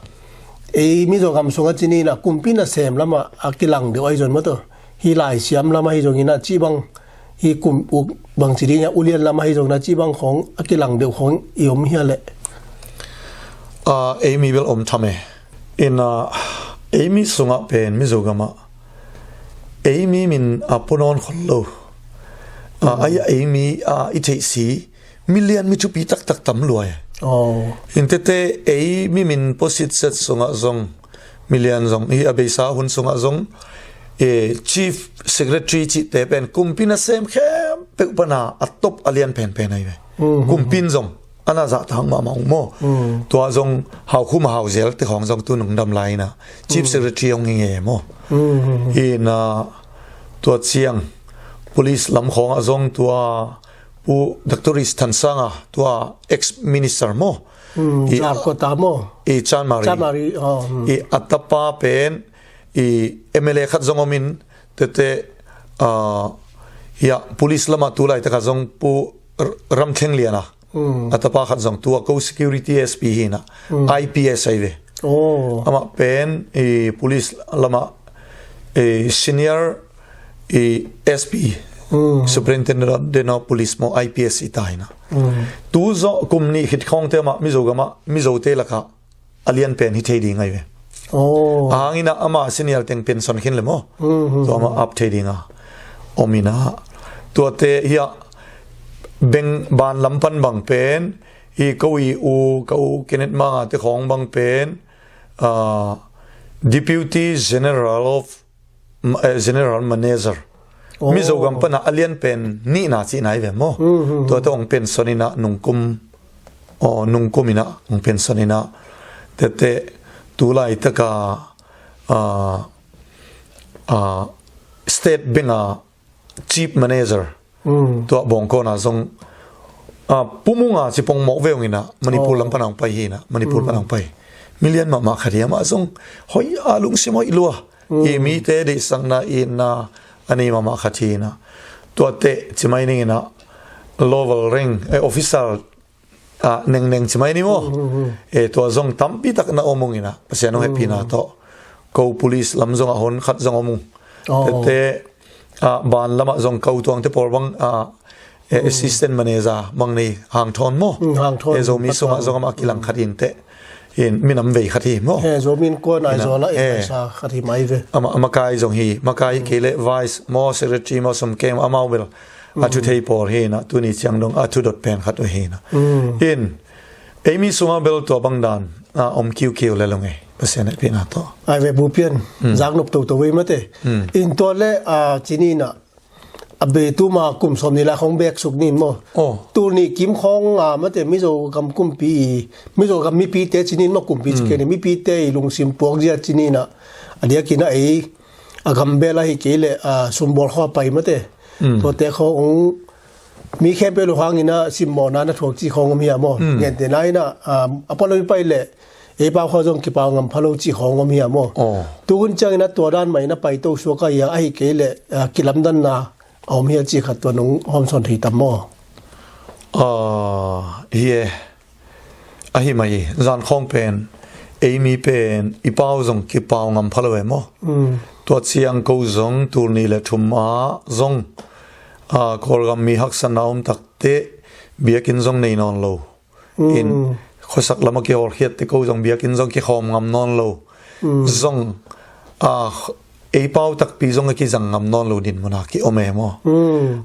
ei Mizo gam sungah ci ni in ah kumpi nasem lamah a kilang deuh ahi zong maw, tua hi laisiam lamah hi zong in ah, ci bang hi kum uk bang ci ding a, ulian lamah hi zong in ah, ci bang khawng a kilang deuh khawng i om hia leh? A, ei mi bel om tham e. In ah, ei mi sungah pen Mizo gamah ei mi min a pua nawn khol lo. A, ai a ei mi, a, i theih si mi lian mi thupi taktak tam lua e. Oh. In tete ei mi min pua sitset sungah zong, mi lian zong hi a, beisa hun sungah zong, e, Chief Secretary cihte pen kumpi nasem khempeuh pana a top a lian penpen ahi ve. Kumpi in zong a na zahtak mahmah ung maw. Tua zong Hau Khum a Hau Zel te khawng zong tu nung dam lai in ah Chief Secretary hong hi ngei maw. In ah, tua ciang police lam khawngah zong tua Pu Doctor Is Than Sang a, tua ex-minister maw. I, Zarkota maw? I Chanmari. Chanmari, oh, hmm. I a tapa pen i M L A khat zong om in, tete, ah, ya, police lamah tu laitakah zong Pu R-, Ram Thleng Lian a. A tapa khat zong tua ko security S P hi in ah, I P S ahi ve. Oh. Amah pen i police lamah i senior i S P, Superintendent of Police maw, I P S i ta hi in ah. Tu zawh kum nih khit khawngte amah Mizo gamah, Mizote lakah a lian pen hi thei ding ahi ve. Oh. A hang in ah ama senior teng pension khin le maw. Tua amah ap thei ding a om in ah. Tuate hi a beng ban lam pan bang pen, hi ko i u, ka u Kenneth Manga te khawng bang pen, ah, Deputy General of eh, General Manager. Oh. Mizo gam pana a lian pen nihna cihna hi ve maw. Tuate hong pension in ah nungkum, oh, nungkum in ah hong pension in ah. Tete tu laitaka, ah, ah, State Bank a Chief Manager. Tua bawngkawn ah zong, ah, Pu Mung a ci pongmawk ve ung in ah, Manipur lam pana hong pai hi in ah, Manipur pana hong pai. Mi lian mahmah khat hi, amah zong hoih a lungsim hoih lua. I mite deihsakna in ah a nei mahmah khat hi in ah. Tuate ci mai ning in ah, lower rank, eh, officer, ah, nengneng ci mai ni maw. Eh, tua zong tampi tak na om ung in ah, Pasian hong hehpihna tawh. Ko police lam zong a hon khat zong om ung. Tete, ah, ban lamah zong ko tuangte pawl bang, ah, eh, assistant manager bang nei, Hang Thawn maw. Eh, Zomi sungah zong amah kilang khat hi in teh. In minam vei khat hi maw. He, Zomi Innkuan Aizawl ah, eh, sa khat hi mai ve. Ama, makai zong hi, makai kei le vice maw, secretary maw, sum kem amau bel a thu thei pawl hi in ah, tuni ciang dong a thu dot pen khat uh hi in ah. In ei mi sungah bel tua bang dan, ah, om kiukiu le lo ngei, Pasian hehpihna tawh. Ai ve Pu Pian, zak nop toto vei mate. In tua le, ah, ci ni in ah, a bei tuma kum sawm nih lai khawng bek suk ni in maw. Tul nih kim khawng a mate Mizo gam kumpi, Mizo gam mipite ci ni in maw, kumpi ci kei ni, mipite i lungsim puak zia ci ni in ah, a diakin ah ei a gam bel ahi kei leh, ah, sumbawl khawng a pai mate. Tuate khawng mi khempeuh lo hang in ah simmawhna na thuak ci khawng om hi a maw. Gentehna in ah, ah, a palo i pai leh ei pau khawng zong kipau ngam pha lo ci khawng om hi a maw. Tu hun ciangin ah tua dan mah in ah paito suak ahi a, ahi kei leh, ah, kilamdanna a om hi a ci khat tua nong hawmsawn thei tam maw. Ah, hi e. Ahi mai, zan khawng pen ei mi pen i pau zong kipau ngam pha lo e maw. Tua ciang ko zong tul nih le thum ah zong, ah, Kawlgam mi haksatna om takte biakinn zong nei nawn lo. In khuasak lamah kihawlkhiat te ko zong biakinn zong kikhawm ngam nawn lo. Zong, ah, ei pau takpi zong a kizang ngam nawn lo dinmun a ki om e maw?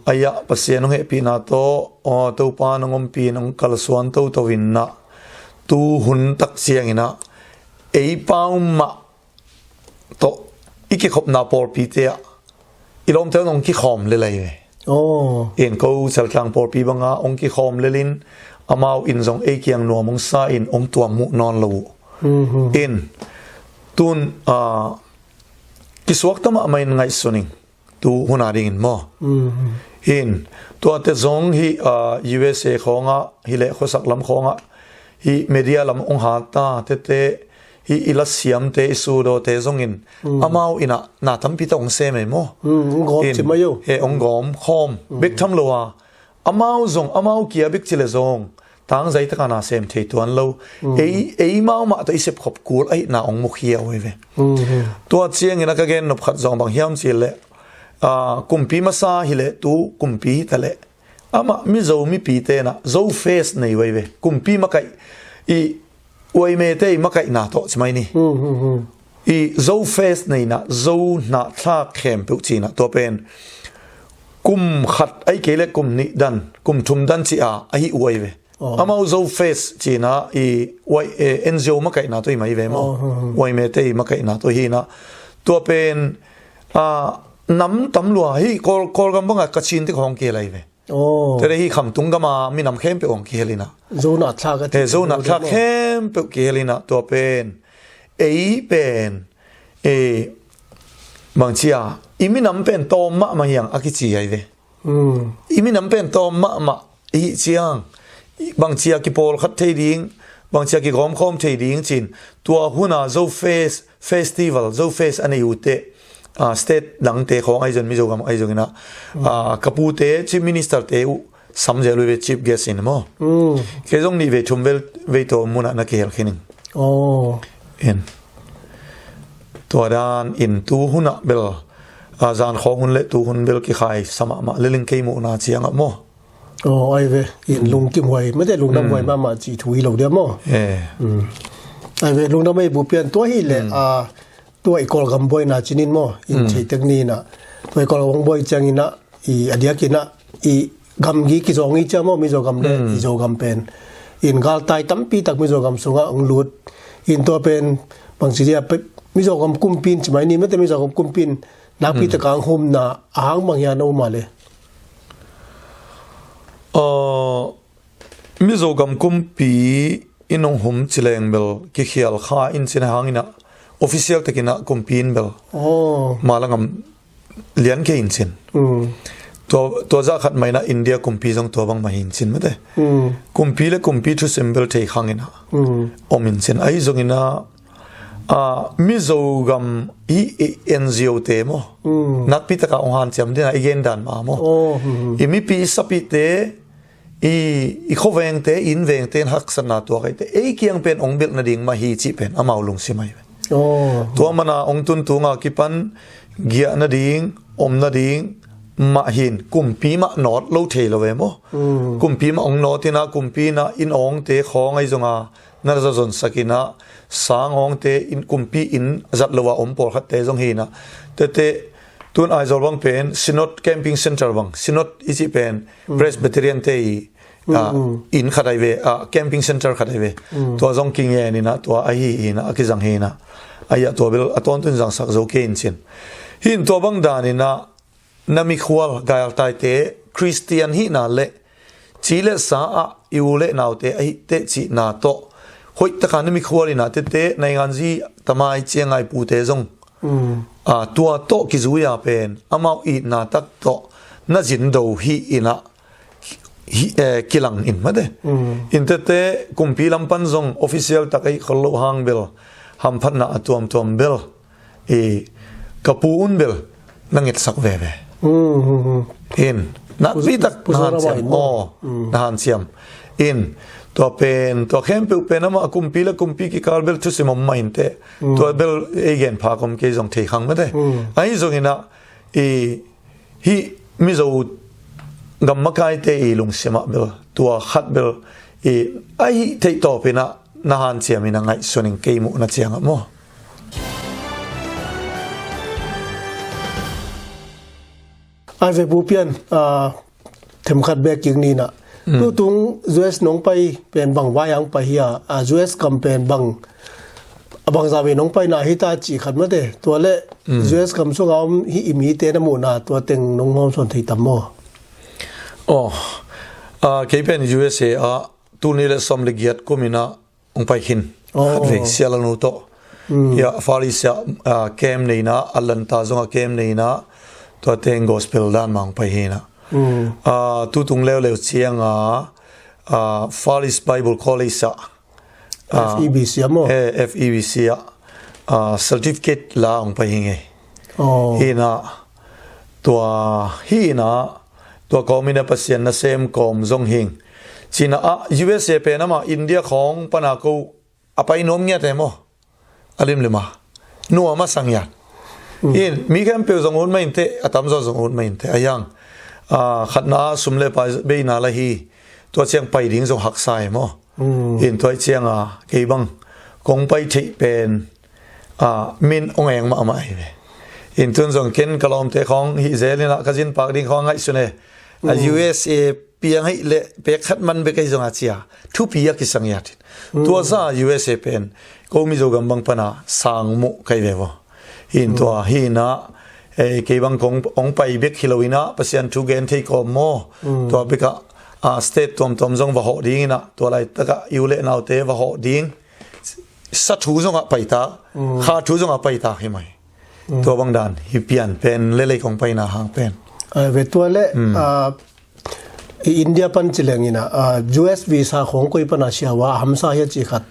Ahi a Pasian hong hehpihna tawh, aw, Topa nong ompih in hong kalsuan toto in ah, tu hun tak ciangin ah ei pau mah tawh i kikhopna pawlpite ah i lawmte hong kikhawm lel ahi ve. In ko Celtlang pawlpi banga hong kikhawm lel in, amau in zong ei kiang nuam hong sa in hong tuam muh nawn lo uh. In tun, ah, kisuakta mahmah in ngaihsun ing, tu hun a dingin maw? In tuate zong hih, ah, U S A khawngah hileh khuasak lam khawngah hih media lam hong hata tete, hih i lasiamte, i sudawte zongin amau in ah na tampi tak hong sem ei maw? Hong gawm In, cih mai uh. He hong gawm khawm bek tham lo a, amau zong, amau kia bek ci le zong tangzai taka na sem thei tuan lo. Ei, ei mau mah tawh i sepkhop kul ahihna hong mukhia uh ahi ve. Tua ciangin a ka gen nop khat zong bang hiam cih leh, ah, kumpi masa hileh tu kumpi hi ta leh, amah Mizo mipite in ah Zo Fest nei uh ahi ve. Kumpi makaih, i Uaimete i makaihna tawh ci mai ni. I Zo Fest nei in ah Zo hnahthlak khempeuh ci in ah, tua pen kum khat ahi kei leh kum nih dan, kum thum dan ci a ahi uh ahi ve. Amau Zo Fest ci in ah i Uai, eh, N G O makaihna tawh hi mai ve maw? Uaimete i makaihna tawh hi in ah, tua pen, ah, nam tam lua, hih Kawl, Kawlgam bangah Kachin te khawng kihel ahi ve. Tua leh hih khamtung gama minam khempeuh hong kihel in ah, Zo hnahthlak a ci, Zo hnahthlak khempeuh kihel in ah, tua pen ei pen, eh, bangci a, i minam pen tawm mahmah hi hang a kici ahi ve. I minam pen tawm mahmah i hih ciang, bangci a kipawlkhat thei ding, bangci a kigawmkhawm thei ding ci in, tua hun a Zo Fest, festival, Zo Fest a nei uh teh, ah, state dangte khawng ahi zong, Mizo gam ahi zongin ah, ah, ka pute Chief Minister te uh sam zel uh ve, chief guest in maw? Kei zong nih vei thum vei, vei tawh mun ah na kihel khin ing. In tua dan in tu hun ah bel, ah, zan khawng hun leh tu hun bel kikhai sa mahmah lel ing, kei muhna ciang ah maw? Ahi ve, in lungkim huai, mate lungdam huai mahmah cih thu hi lo dia maw? Ahi ve, lungdam ei, Bu Pian, tua hileh, ah, tua i Kawlgam buaina cinin maw, in theitek ni in ah, tua i Kawlgam buai ciangin ah, i a diakin ah, i gamgi kizawng i cia maw, Mizo gam leh i Zogam pen. In galtai tampi tak Mizo gam sungah hong lut. In tua pen bangci dia, Mizo gam kumpi in ci mai ni, mate, Mizo gam kumpi in nakpi taka hong humna a hang bang hiam na um a leh? Aw, Mizo gam kumpi in hong hum ci leng bel kikhial kha in cin, a hang in ah official takin ah kumpi in bel mala ngam lian kei in cin. Tua, tua zah khat mah in ah India kumpi zong tua bang mah hi in cin, mate. Kumpi leh kumpi thusim bel thei khang in ah om in cin. Ahi zongin ah, ah, Mizo gam i, i N G O te maw, nakpi taka hong hanciam ding a i gen dan mah maw, i mipi i sapite, i, i khuavengte, i innvengte in haksatna tuak ahih teh, ei kiang pen hong belh nading mah hi cih pen amau lungsim ahi ve. Tua mana hong tun tunga kipan giah nading, om nading mah hi in, kumpi mah nawt lo thei lo ve maw? Kumpi mah hong nawt in ah, kumpi in ah inn awngte khawng ahi zonga na za zonsak in ah, sang awngte in, kumpi inn zat lo a om pawlkhatte zong hi in ah, tete, tun Aizawl bang pen Synod Camping Centre bang, Synod i cih pen Presbyterian te i, ah, inn khat ahi ve, ah, camping centre khat ahi ve. Tua zong kingen in ah, tua ahi hi in ah, a kizang hi in ah, ahi ah tua bel a tawntung zangsak zo kei in cin. Hi in tua bang dan in ah, na mikhual galtaite Khristian hihna leh ci leh sa ah i u leh naute ahih teh cihna tawh hoih taka na mikhual in ah, tete, nainganzi tamai ciangai pute zong, ah, tua tawh kizui a pen amau itna tak tawh na zin do hi in ah, hi, eh, kilang in, mate. In tete, kumpi lam pan zong official tak ahih khol loh hang bel hamphatna a tuamtuam bel, i, ka pu un bel na ngetsak veve. In nakpi tak na hanciam. Aw, na hanciam. In tua pen, tua khempeuh pen amah kumpi leh kumpi kikal bel thusim om mah in teh, tua bel ei gen phak om kei zong thei khang, mate. Ahi zongin ah, i, hih Mizo gam makaite i lungsim ah bel tua khat bel, i, ahih theih tawpin ah na hanciam in ah ngaihsun ing, kei muhna ciang ah maw? Ai ve Pu Pian, ah, themkhat bek kik ni na. Mm. Tutung U S nong pai pen bang vai ang pai hi a, ah, U S kam pen bang, a bang za ve nong pai na hi ta ci khat mate. Tua le, mm, U S kam sung a om hi i mi te na mu na tua teng nong hawm sawn thei tam maw? Oh, ah, kei pen U S A ah, tul nih le sawm le giat kum in ah, hong pai khin. Oh. Khat vei, Sia Lal Nu tawh. Mm. Ya, Far East ah, ah, camp nei na, Atlanta zong ah camp nei na, tua teng gospel dan mah hong pai hi na. Mm. Ah, tutung leuleu ciang ah, ah, Far East Bible College ah, ah, F E B C ah maw? Eh, F E B C ah, ah, certificate la hong pai hi ngei. Oh. Hi na, tua hi na, tua kawm in ah Pasian nasem kawm zong hing. Ci na ah, U S A pen amah India khawng pan a ko a pai nuam ngiat e maw? A limlim a. Nuam a sa ngiat. Mm. In, mi khempeuh zong ut mah in teh, a tamzaw zong ut mah in teh. A hiang, ah, khatna sum le pai bei na la hi. Tua ciang pai ding zong haksa e maw? Mm. In tua ciang a, kei bang kong pai theih pen, ah, min hong eng mahmah hi ve. In tun zong ken ka lawmte khawng hih zel in ah ka zin pak ding khawng ngaihsun e. A, mm, U S A piang hih leh pek khat man bek ahi zong a cia thupi a kisa ngiat in. Mm. Tua za U S A pen ko Mizo gam bang pan a sang muh ka hi ve vaw. Hi in, mm, tua hi in ah, eh, kei bang kong hong pai bek hi lo in ah Pasian thu gen thei kawm maw? Mm. Tua bek ah, ah, state tuamtuam zong va hawh ding in ah, tua laitak ah i u le naute va hawh ding. Sa thu zong ah pai ta, mm, kha thu zong ah pai ta hi mai. Mm. Tua bang dan hi pian pen lelei kong pai na hang pen. Ai ve tua le, mm, ah, i India pan ci leng in ah, ah, U S visa khawng koi pan a siau a, a hamsa hi a ci khat.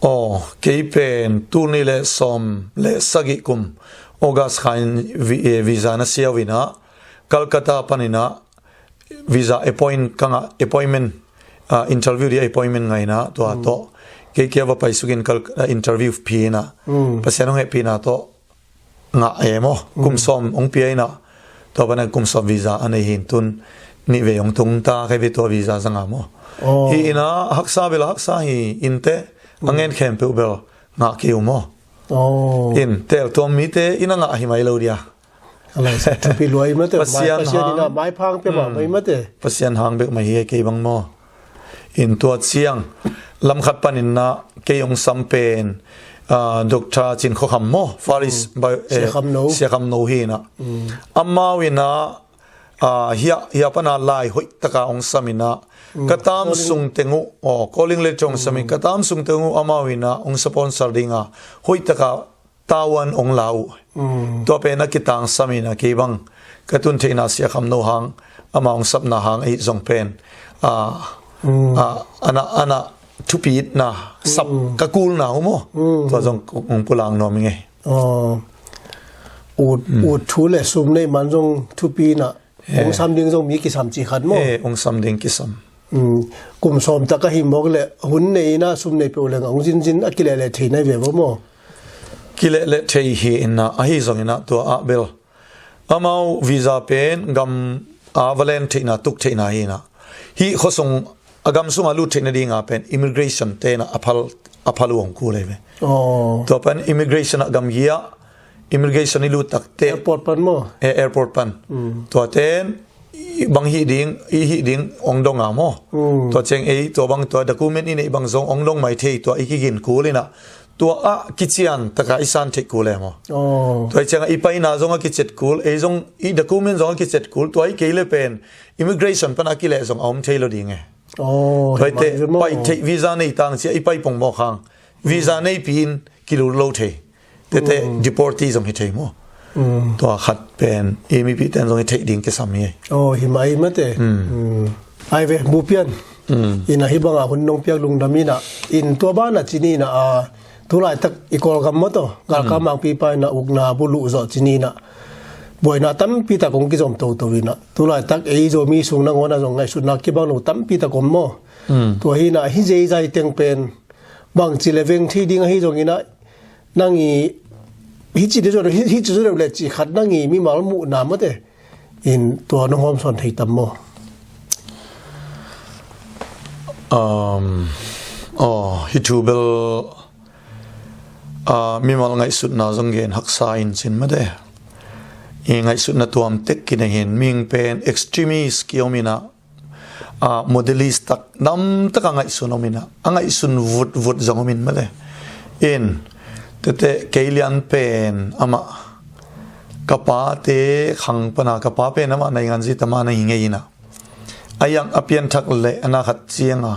Oh, kei pen tul nih le sawm le sagih kum August kha in vi-, eh, visa na siau in ah, Calcutta pan in ah visa appoint ka ngah, appointment, ah, interview di appointment ngah in ah, tua, mm, tawh kei kia va pai suk in kal-, ah, interview phi in ah. Mm. Pasian hong hehpihna tawh ngah e maw. Mm. Kum sawm hong pia in ah, tua pan a kum sawm visa a nei hi in tun nih vei hong tung ta, kei ve tua visa zang a maw. Oh. Hi in ah haksa bel haksa hi in teh, a, mm, ngen khempeuh bel ngah kei uh maw. Oh. In, tel tuam mite in a ngah hi mai lo dia. A lai sa thupi lua i mate, Pasian, Pasian in a hang, maiphang pia mah, mm, mai mate. Pasian hang bek mai hi kei bang maw. In tua ciang, lam khat pan in ah kei hong sam pen, ah, Doctor Cin Khua Kham maw, Far East, mm, Bio-, eh, Sia Kham No. Sia Kham No hi in ah. Mm. Amau in ah, ah, hia, hia pan a lai hoih tak a hong sam in ah, mm, ka tam, sorry, sung teng uh, oh, calling letter hong sam in, mm, ka tam sung teng uh amau in ah hong sponsor ding a, hoih tak a tawan hong la uh. Mm. Tua pen a kitangsam in a kei bang ka tun theihna Sia Kham No hang, ama hong sapna hang ahi zong pen, a, mm, a, ana, ana thupitna sap, mm, ka kulna uh maw. Mm. Tua zong hong pulak nuam ing ei. Oh. Ut, mm, ut thu le sum nei man zong thupi in a, eh, hong sam ding zong mi kisam ci khat maw. Eh, hong sam ding kisam. Mm, kum sawm tak a hi mawk le hun nei in a sum nei peuh leng a hong zinzin a kilehleh thei na hi ve maw. Kilehleh thei hi in a, ahi zong in a tua ah bel amau visa pen gam a va len theihna, tuk theihna hi in a, hih khuasung a gam sung a lut theihna ding a pen immigration te in a a phal, a phal uh hong kul ei ve. Oh. Tua pen immigration a gamgi ah, immigration i lut tak teh. Airport pan maw? Eh, airport pan. Mm. Tua ten, i bang hih ding, i hih ding hong dong a maw. Mm. Tua ciang ei, tua bang tua document i neih bang zong hong dong mai thei, tua i kigin kul in a. Tua ah kician tak a i san theih kul e maw. Oh. Tua i ciang a i paina zong a kiciat kul, ei zong i document zong a kiciat kul, tua i kei le pen immigration pan a kileh zong a om thei lo ding e. Oh, tua i teh, hi mah, hi mah, pai theih visa nei tang cia i pai pong mawk hang. Visa, mm, neipi in kilut lo thei. Tete, mm, deportee zong hi thei maw. Mm. Tua khat pen i mipi ten zong hi theih ding kisam hi. Oh, hi mah, hi mah te. Mm. Mm. Ai ve, Pu Pian. Mm. In a hih bang a hun nong piak lungdam in a. In tua ban a ci ni in a, a, tu laitak i Kawlgam maw tawh, galkap, mm, mangpipa in a ukna buluh zawh ci ni in a. Buaina tampi tak kong kizom toto in a. Tu laitak ei Zomi sung nangawn a zong ngaihsutna kibang lo tampi tak om maw. Mm. Tua hi in a, hi zeizai teng pen bangci le veng thei ding ahi zong in a, nang i, hi ci deuh, hi, hi ci deuh le ci khat nang i mimal muhna maw te. In tua nong hawm sawn thei tam maw? Um, oh, hi thu bel, ah, mimal ngaihsutna zong gen haksa in cin mate. i ngaihsutna tuam tek kinei in, mihing pen extremist ki om in ah, a, modelist tak namtak a ngaihsun om in ah, a ngaihsun vutvut zong om in mate. In, tete kei lian pen amah, ka pate khang pana, ka pa pen amah nainganzi tama na hi ngei in ah, a yang a pianthak le a na khat ciang a,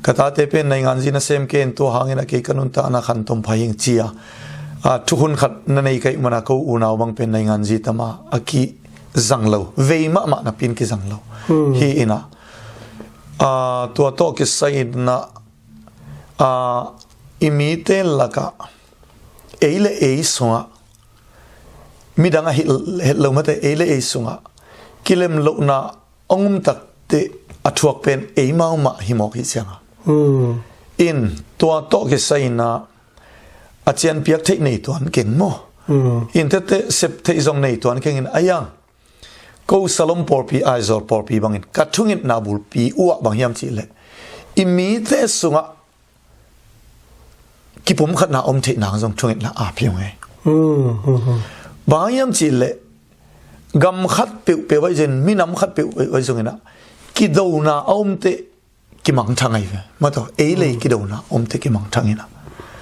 ka tate pen nainganzi na sem ken, tua hangin a kei ka nuntakna khantom pha hing ci a, a, thukhun khat na nei ka hih mana ko unau bang pen nainganzi tama a kizang lo, vei mahmah napi in kizang lo. Hmm. Hi in ah, a, tua tawh kisai in ah, a, i mite lakah ei le ei sungah, midang a hi het lo mate, ei le ei sungah kilem lohna a ngum takte a thuak pen eimau mah hi mawk hi ciang a. Hmm. In, tua tawh kisai in ah, a cianpiak theih nei tuan keng maw? Hmm. In, tete sep theih zong nei tuan keng in, a yang ko Salom pawlpi, Aizawl pawlpi bangin ka thungetna bulpi uh ah bang hiam cih leh, i mite sungah kipumkhatna om theih nang zong thungetna ap hi ung ei. Hmm, hmm, hmm. Bang hiam cih leh, gam khat peuhpeuh ahi zongin, minam khat peuhpeuh ahi zongin ah, kidona a omte kimangthang ahi ve. Mataw, ei le ei kidona omte kimangthang in ah.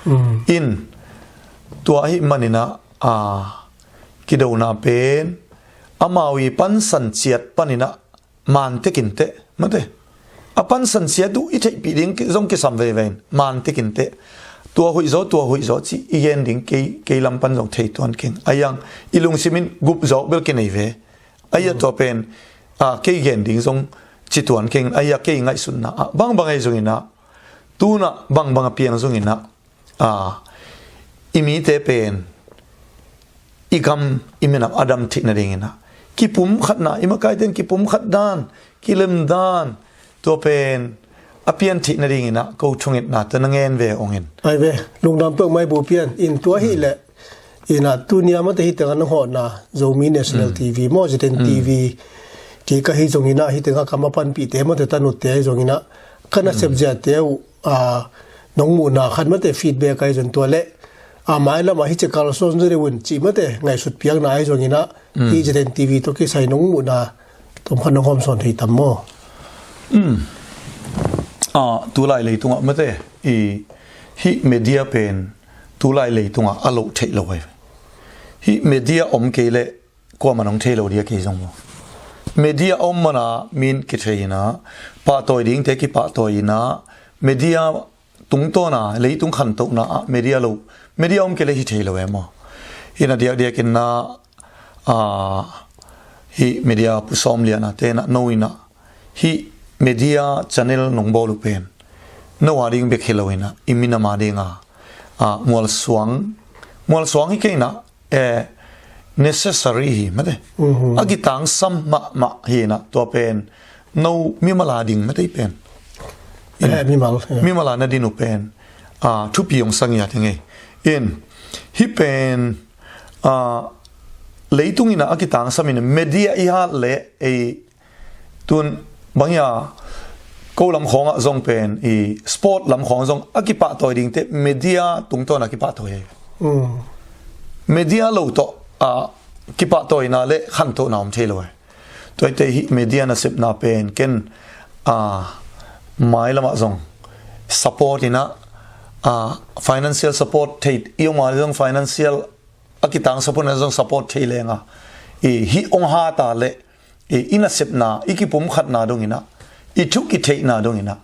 Hmm. In, tua ahih manin ah, a, kidona pen amau i pansan ciat panin ah, man tekin teh, mate. A pansan ciat uh i theihpih ding ki-, zong kisam veve in, man tekin teh. Tua huih zaw, tua huih zaw ci i gen ding kei, kei lam pan zong thei tuan keng. A yang i lungsim in gup zaw bel kinei ve. A ya tua pen, a, kei gen ding zong ci tuan keng. A ya kei ngaihsutna ah, bangbang ahi zongin ah, tu-in ah bangbang a piang zongin ah, a, i mite pen i gam, i minam a dam theih nadingin ah, kipumkhatna, i makaite'n kipumkhat dan, kilem dan, tua pen a pian theih nadingin ah ko thungetna tawh na ngen ve ung in. Ai ve, lungdam peuhmah ei, Bu Pian. In, tua hi leh, in ah, tuni a mate hi teng a na hawhna Zomi National T V maw, Z N T V, kei ka hi zongin ah hi teng a ka ma panpihte mate, tanute ahi zongin ah, ka nasep ziate uh, a, nong muhna khat mate, feedback ahi zong tua leh, a, mailam ah hi ci kalsuan zaw deuh un cih mate, ngaihsut piakna ahi zongin ah, hi Z N T V tawh kisai nong muhna tom khat nong hawmsawn thei tam maw? Um. A, tulai leitungah mate, i, hih media pen tulai leitungah a loh theih lo ahi. Hih media om kei leh kuamah nong thei lo dia kei zong maw? Media om mana min kithei in ah, pahtawi dingte kipahtawi in ah, media tungtawna, leitung khantohna ah media lo, media om kei leh hi thei lo e maw? Hi na diakdiak in ah, a, hih media Pu Sawm Lian a te in ah, no in ah, hih media channel nong bawl uh pen no a ding bek hi lo in ah, i minam a ding a, a, mualsuang, mualsuang hi kei in ah, eh, necessary hi mate. Mhm. A kitangsam mahmah hi in ah, tua pen no mimal a ding mate pen. In, eh, mimal, eh, mimal a na din uh pen, a, thupi hong sa ngiat hi ngei. In, hih pen, a, leitung in ah a kitangsam in, media i hat leh, ei, tun bang hiam, ko lam khawngah zong pen, i sport lam khawng zong a kipahtawi dingte media tungtawn a kipahtawi hi. Mm. Media lo tawh, a, kipahtawina le khantohna om thei lo hi. Tua hi teh hih media nasepna pen ken, a, mailamah zong support in ah, a, financial support thei, i om a zong financial a kitang support na zong support thei leng a, i, hih hong hat a leh, i, i nasepna, i kipumkhatna dong in ah, i thu kitheihna dong in ah,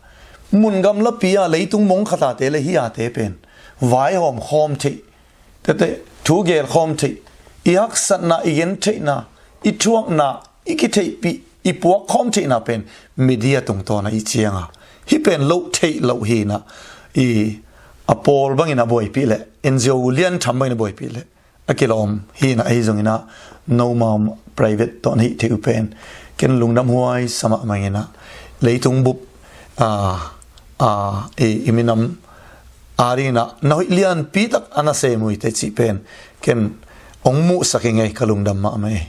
mun gamlapi a leitung mong khat a te le hi a te pen vaihawm khawm theih, tete thu gel khawm theih, i haksatna, i gentheihna, i thuakna, i kitheihpih, i puak khawm theihna pen media tungtawn a i ciang a, hih pen loh theih loh hi in ah, i, a pawl bangin a buaipih leh, N G O lian tham bangin a buaipih leh a kilawm hi in ah, ahi zongin ah nomau private tawh na hih theih uh pen ken lungdam huai sa mahmah ing in ah, leitung bup, a, a, i, i minam a ding in ah na hoih lianpi tak a na sem uh hi teh cih pen ken hong muhsak hi ngei, ka lungdam mahmah hi.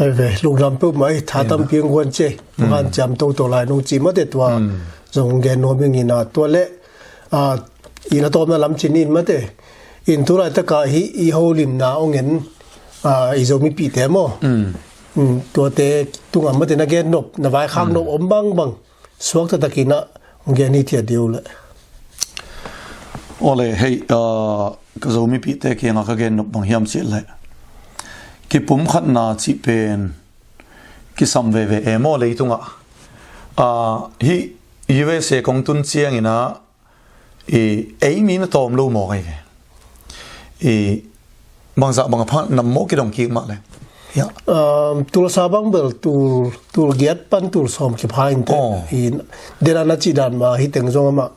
Ai ve, lungdam peuhmah hi, tha tampi hong guan ci ei. Hong hanciam toto lai nong cih mate, tua zong gen nuam ing in ah, tua leh, a, i na tawmna lam ci ni in mate. In tulaitak a hih i holimna hong en, Ah, i Zomipihte maw? Mm. Mm, tuate tungah mate na gen nop, na vaikhak nop om bangbang suak taktakin ah hong gen hithiat dih uh leh. Awle, hei, ah, ka Zomipihte kiangah ka gen nop bang hiam cih leh, kipumkhatna cih pen kisam veve e maw leitungah. Ah, hih U S A kong tun ciangin ah, i, ei mi na tawm lo mawk ahi ve. I, bangzah bang a pha nam maw kidong kik mah le. Ya. Um, Tulsa bang bel tul, tul giat pan tul sawm kipha in teh. Oh. I, dena na cih dan mah hih teng zong amah,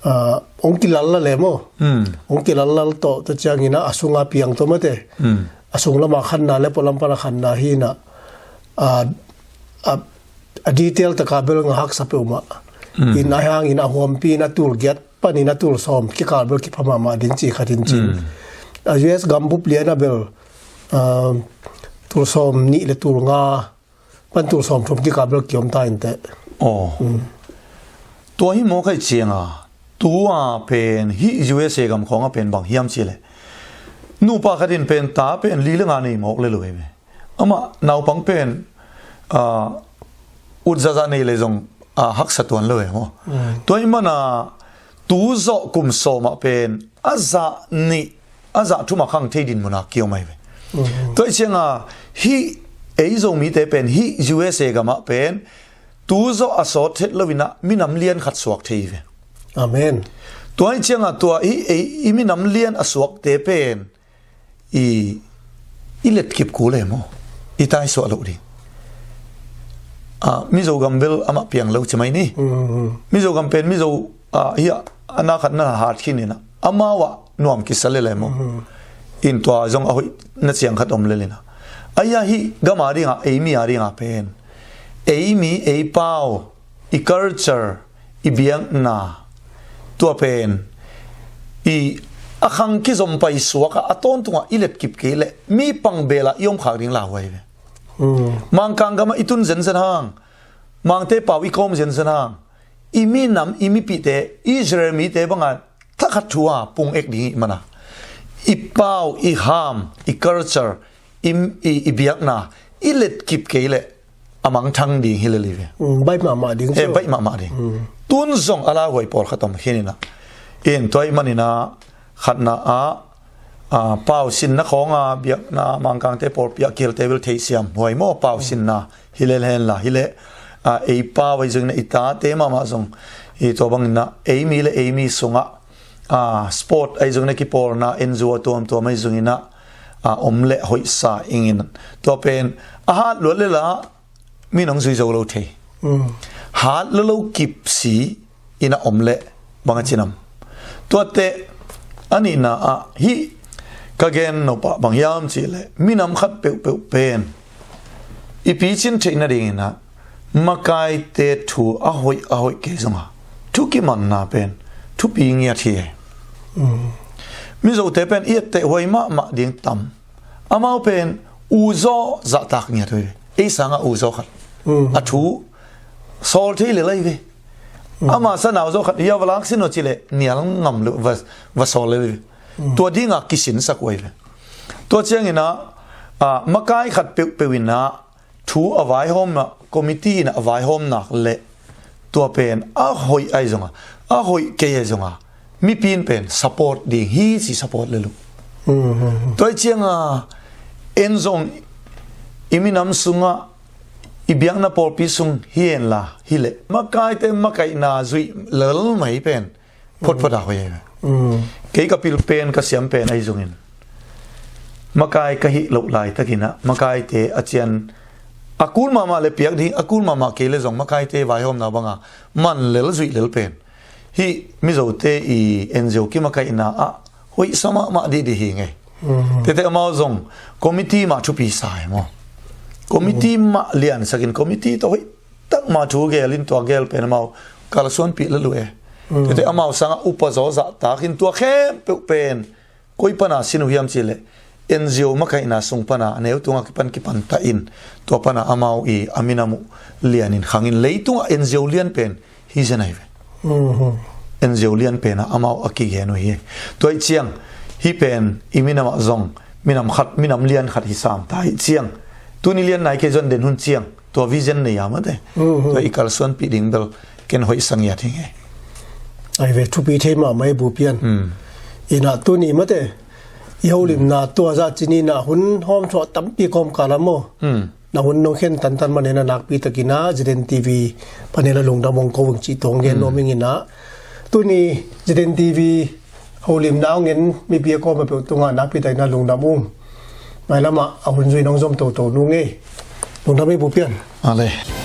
ah, hong kilallal e maw? Hmm. Hong kilallal tawh, tua ciangin ah a sunga piang tawh mate. Hmm. A sung lama khanna le pualam pana khanna hi in ah, ah, ah, a detail taka bel nga haksa peuhmah. Mm. In a hangin a huampi in a tul giat panin a tul sawm kikal bel kipha mahmah ding ci khat in cin. Mm. A U S gambup lian a bel, um, tul sawm nih le tul nga pan tul sawm thum kikal bel kiom ta in teh. Oh. Mm. Tua hi maw kai cianga, tua pen hih U S A gam khawnga pen bang hiam cih leh, nupa khat in pen ta pen li le nga nei mawk le lo hi ve. Amah naupang pen, ah, ut zahzah nei le zong, ah, haksa tuan lo e maw? Mm. Tua ih mana tu zawh kum sawmah pen a zah nih, a zah thumah khang thei din muna kiom ahi ve. Mm. Tua ih cianga hih ei Zomite pen hih U S A gamah pen tu zawh a sawt thet lo inah minam lian khat suak thei hi ve. Amen. Tua ih cianga tua ih ei i minam lian a suakte pen i, i letkip kul e maw? I taisuah loh ding. Ah, Mizo gam bel amah piang lo ci mai ni. Mm. Mizo gam pen Mizo, ah, hi a, a na khat na hat khin inah amau ah nuam kisa le le maw? Mm. In tua zong a hoih na ciang khat om le inah. Aia hih gam a dinga, ei mi a dinga pen, ei mi, ei pau, i culture, i biakna, tua pen i a khang kizom pai suak a, a tawntunga i letkip kei leh mi pang bela i om khak ding lauhuai ve. Mm. Mangkang gama i tun zenzen hang, Mangte pau i kawm zenzen hang, i minam, i mipihte, Israel mite banga thakhat thu a pung ek ding i mana, i pau, i ham, i culture, i, i, i biakna i letkip kei leh a mangthang ding hi lel hi ve. Mm, baih mahmah ding. Eh, baih mahmah ding. Mm. Tun zong a lauhuai pawlkhat om khin inah. In tua ih man inah khatna ah, ah, pau sinna khawnga biakna Mangkangte pawlpi ah kilte bel theihsiam huai maw, pau sinna hi lel hen la hi leh, ah, ei pau ahi zong inah i tate mahmah zong i tua bang inah ei mi le ei mi sungah, ah, sport ahi zong inah kipawlna, N G O a tuamtuam ahi zong inah, ah, om leh hoihsa ing in. Tua pen a hat luat le la min hong zui zo lo thei. Mm. Hat lo lo kip si inah om leh bang a cinam. Tuate a nihna ah hih ka gen nop ah bang hiam cih leh minam khat peuhpeuh pen i picin theih nading inah makaite thu a hoih a hoih kei zonga thu kimanna pen thupi ngiat hi. Mm. Mizote pen i etteh huai mahmah ding tam. Amau pen uzaw zahtak ngiat uh hi ve. Ei sanga uzaw khat. Mm. A thu sawl thei lel ahi ve. Mm. Ama sanau zaw khat hia va lak sin uh cih leh nial ngam lo va, va sawl lel ahi ve. Mm. Tua dinga kisinsak uh ahi ve. Tua ciang inah, ah, makai khat peuhpeuh inah thu a vaihawmna, committee inah a vaihawmnak le tua pen a hoih ahi zonga, a hoih kei ahi zonga, mipi in pen support ding hi ci support le lo. Mm, mm, mm. Tua ih cianga en zong i minam sungah i biakna pawlpi sung hi en la hi leh makaite makaihna zuih lel mai pen photphot a hoih ahi. Mm. Kei ka pil pen ka siam pen ahi zongin makai ka hih loh laitakin ah makaite a cian a kul mahmah le piak ding, a kul mahmah kei le zong makaite vaihawmna banga man lel zuih lel pen hih Mizote i N G O kimakaihna ah hoihsa mahmah dihdih hi ngei. Mm. Tete amau zong committee mah thupi sa e maw? Committee mah liansakin committee tawh hoih tak mah thu gelin tua gel pen amau kalsuanpih lel uh e. Mm. Tete amau sangah upa zaw zahtakin tua khempeuh pen koi pana sin uh hiam cih leh N G O makaihna sung pana a neu tungah kipan kipan ta in tua pana amau i a minam uh lianin khangin leitungah N G O lian pen hi zen ahi ve. Mhm. N G O lian penah amau a kigen uh hi. Tua ih ciang hih pen i minamah zong minam khat, minam lian khat hi sam ta hi ciang, tuni lian nai kei zon den hun ciang, tua vision nei a mate, tua i kalsuanpih ding bel ken hoih sangiat hi ngei. Ai ve, thupi thei mahmah i bupian. Inah tuni mate i holimna tua zah cininah hun hawm thuah tampi kawmkal a maw, na hun nong khen tantan manin a nakpi takinah Z N T V panel a lungdam hong ko ung cih tawh hong gen nuam ing inah, tuni Z N T V holimna hong en mipi a kawm a peuh tungah nakpi takinah lungdam ung. Mailamah a hun zui nong zom toto nung ei. Lungdam ei bupian. A le.